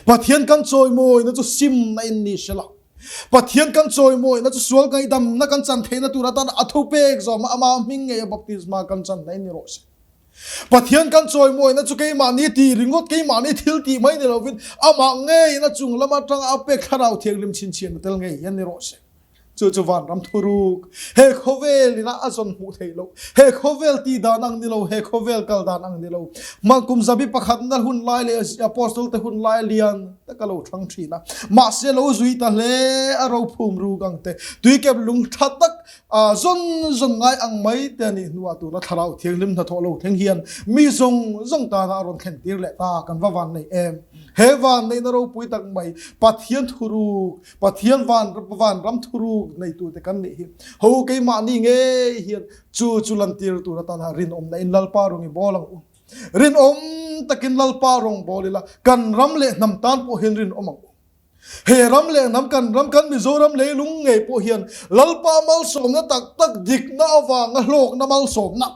Pathian kan chawimawina chu simna in ni sela. Pathian kan chawimawina chu sual ngaihdamna kan chan theihna tur atana a thupek zawma ama hming ngei a baptisma kan chan na in ni rawh se. Pathian kan chawimawina chu keimahni ti ringawt, keimahni thil tih mai ni lovin amah ngeiin a chung lam atanga a pek thlarau thianghlim chhinchhiahna tel ngei hian ni rawh se. Chu chu vanram thuruk, he khawvel ina a zawn hmuh theih loh, he khawvel tih dan ang ni lo, he khawvel kal dan ang ni lo. Hmang kum zabi pakhatna hun lai leh Apostle te hun lai lian tak a lo thang thin a, mahse lo zui ta hle a rophum ruk ang te, tuikep lung tha tak A zawn zawn ngai ang mai te a nih hnuah tuna thlarau thianghlim hnathawh lo thleng hian mi zawng zawng tana a rawn thlen tir leh ta kan va van nei em. He van neihna ropui tak mai Pathian thuruk, Pathian van vanram thuruk neitute kan nih hi ho keimahni ngei hian chu chu lantir tur atana rinawmna in Lalpa rawng i bawl ang u. Rinawm takin Lalpa rawng bawl ila kan ram leh hnam tan pawh hian rinawm ang u. He ram leh hnam kan ram kan Mizoram leilung ngei pawh hian Lalpa malsawmna tak tak dikna avanga hlawkna malsawmna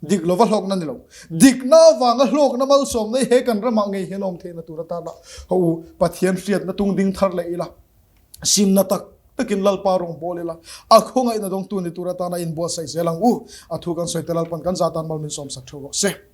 dik lova hlawkna ni lo dikna avanga hlawkna malsawmna hi he kan ramah ngei hian awm theihna tur atana ho u Pathian hriatna tung ding thar leh ila simna tak takin Lalpa rawng bawl ila a khawngaihna dawngtu ni tur atana inbuatsaih zel ang u a thu kan sawi te Lalpan kan zatan mal min sawmsak theuh rawh se.